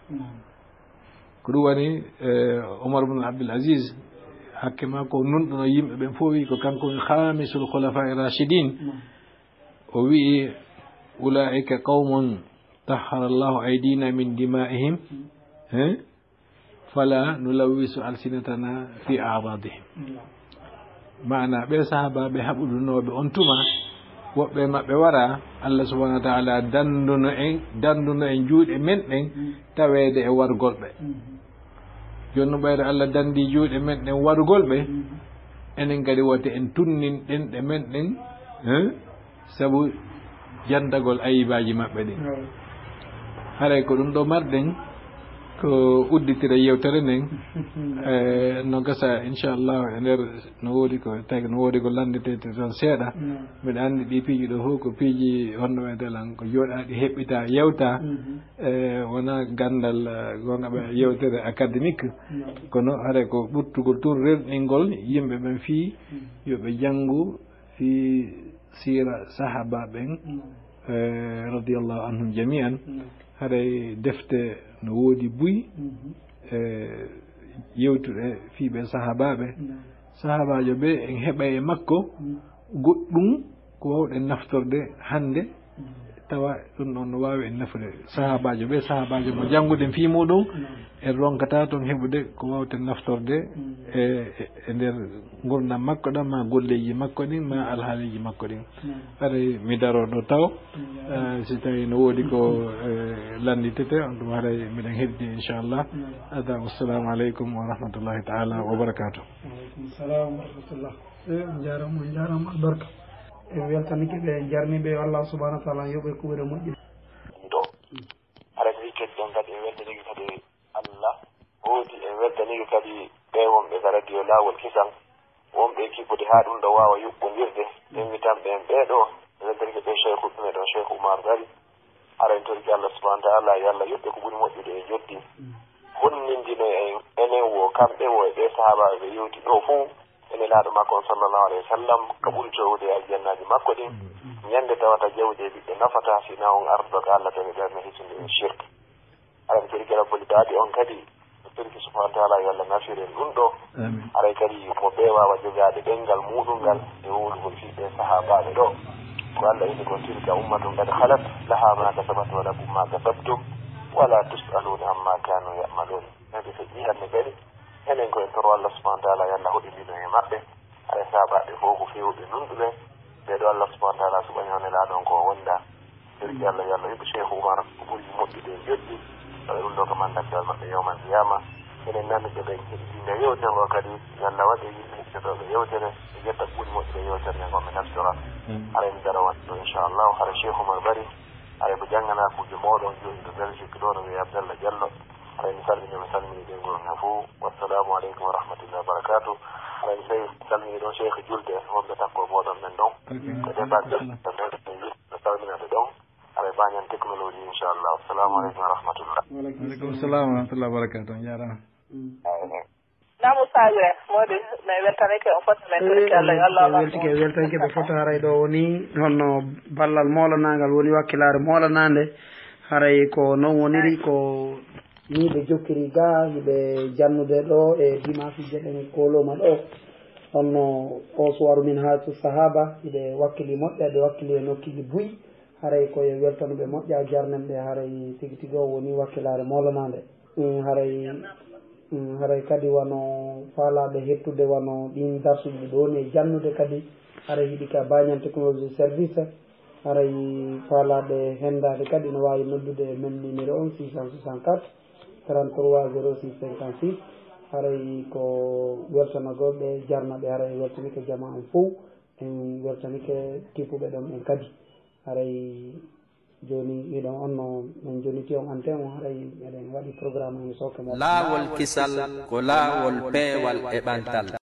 Ko ɗum woni, eh, Omar ibn Abdul Aziz, hakke makko nunɗuno yimɓe ɓen fof, wi ko kanko woni khamisul khulafa'i rashidin. O wi'i, "Ulaa'ika qawmun tahhara Allahu aydina min dima'ihim, eh, fala nulawwisu alsinatana fi a'radihim." Maana ɓe sahaabaaɓe haɓudunooɓe on tuma, woɓɓe maɓɓe wara, Allah subhanahu wa ta'ala danduno en, danduno en juuɗe men ɗen taweede e wargol ɓe. Jooni no ɓayde Allah dandi juuɗe men ɗen wargol ɓe, enen kadi wote en tunnin ɗenɗe men ɗen, hein? Sabu jantagol ayibaaji maɓɓe ɗin. Haray ko ɗum ɗo marɗen ko udditira yewtere nden. Eh, no gasa, inchallah, e nder no woodi ko tagi, no woodi ko lanndetee toon seeɗa. Mbiɗa anndi ɗi piiji ɗo fof ko piiji honno wiyetee lan, ko jooɗaaɗi heɓɓita yewta. Eh, wona ganndal, eh, gonga ɓe yewtere académique. Kono haray ko ɓurtugol tun rerɗingol yimɓe ɓen fii yo ɓe janngu fii siira sahaaba ɓen, eh, radiyallahu anhum jami'an. Haray defte no woodi buy, eh, yewtuɗe fii ɓe sahaabaaɓe. Sahaabaajo ɓe en heɓay e makko goɗɗum ko wawɗen naftorde hannde, tawa ɗum ɗon no waawi en nafude. Sahaabaajo ɓe, sahaabaajo mo jannguɗen fii muɗum, en ronkata toon heɓude ko wawten naftorde e, e, e nder ngurndan makko ɗan, ma golleeji makko ɗin, ma alhaaliiji makko ɗin. Haray mi daro ɗo taw, eh, si tawi no woodi ko, eh, lannditete, on ɗum haray miɗen heddi, inchallah. Ada, wassalamu aleykum wa rahmatullahi ta'ala wa barakatuh. Waaleykum salam wa rahmatullah. Eh, on njaaraama, on njaaraama, albarka. En weltanike ɓe, en njarni ɓe, yo Allah subhanahu wa ta'ala yoɓe kuɓere moƴƴe. Ɗo. Hara ko wikkete ɗon kadi, en weltanike kadi Allah. Woodi, en weltanike kadi ɓe wonɓe ka radio Laawol Kisal, wonɓe e kibbude haa ɗum ɗo waawa yuɓɓondirde. Invitanɓe en ɓee ɗo, en weltanike ɓe Cheikh ɗume ɗon, Cheikh Oumar Bari. Hara en torike Allah subhanahu wa ta'ala, yo Allah yoɓ ɓe ko ɓuri moƴƴude e njoɓdi. Honnindino en, enen wo, kamɓe wo, e ɓe sahaabaaɓe ɓe yewti ɗo fof, e Nelaaɗo makko on, sallallahu alayhi wa sallam, ka ɓuri toowude e aljannaaji makko ɗin. Ñande tawata jawdi e ɓiɓɓe nafataa, si na on arduɗo ka Allah tawi ɓernde hisude e shirk. Aɗa torike Rabbul Baadi on kadi, torike subhanahu wa ta'ala, yo Allah nafir en ɗum ɗo. Amin. Haray kadi mo ɓe waawa jogaade ɗemngal muɗum ngal e wowlugol fii ɓe sahaabaaɓe ɗo. Ko Allah inni kon, "Tilka ummatun qad khalat, laha ma kasabat wa lakum ma kasabtum, wa la tus'aluna amma kanu ya'malun." Ɓe feƴƴi hannde kadi, enen ko en toro Allah subhanahu wa ta'ala, yo Allah hoɗindino e maɓɓe. Haray sahaabaaɓe fof ko feewɓe nunɗuɓe. Ɓee ɗo Allah subhanahu wa ta'ala suɓani on Nelaaɗo on ko o wonda. Torike Allah, yo Allah yoɓ Cheikh Oumar ko ɓuri moƴƴude e njoɓdi. Waɗa ɗum ɗo ko mandakkal maɓɓe yawmal qiyama. Enen nanɓe ɓen heɗitinɓe yewtere ngo kadi, yo Allah waɗ e yimɓe heɗotooɓe yewtere, ɓe ƴetta ko ɓuri moƴƴude e yewtere nden, ko ɓe naftora. Amin. Haray mi dara wonde ɗo, inchallah. Hara Cheikh Oumar Bari, haray ko jannganaakuuji mooɗon jooni to Belgique ɗo, no wiye Abdallah Diallo. Haray mi salmini, mi salmini ɓe ngol nga fof. Wassalamu aleykum wa rahmatullahi wa barakatuh. Haray mi salmini ɗon Cheikh Julde, wonɓe takko mooɗon men ɗon. Ko débat ɓe salminata ɗon. Haray Bañan Technologie, inchallah. Assalamu aleykum wa rahmatullah. Waaleykum salam wa rahmatullahi wa barakatuh. On njaaraama. Namu Sadio, Mody, mi weltanike on fof, min torike Allah, yo Allah weltike, weltanike ɓe fof. Haray ɗo woni honno ballal moolanaangal woni wakkilaare moolanaande. Haray ko non woniri, ko nii ɓe jokkiri ga, hiɓe jannude ɗo e dimanche je ɗen kooloma ɗo. Honno o suwaru min hayatu sahaba, hiɓe wakkili moƴƴa, ɓe wakkili e nokkiiji buy. Haray ko e weltanuɓe moƴƴa jarnen ɓe, haray tigi tigi o woni wakkilaare moolanaande. Mm, haray, mm, haray kadi wano faalaaɓe hettude wano ɗin darsuji ɗo woni e jannude kadi, haray hiɗi ka Bañan Technologie Service, haray faalaaɓe hendaade kadi no waawi noddude e men numéro on, six cent soixante-quatre, trente-trois, zéro six, cinquante-six. Haray ko weltanagol ɓe, jarna ɓe, haray weltanike jamaa on fow, en weltanike tippuɓe ɗon ɓen kadi. Haray jooni hiɗon on no men jonniti on anten on, haray meɗen waɗi programme on e sooke mo. Laawol kisal ko laawol peewal e ɓantal.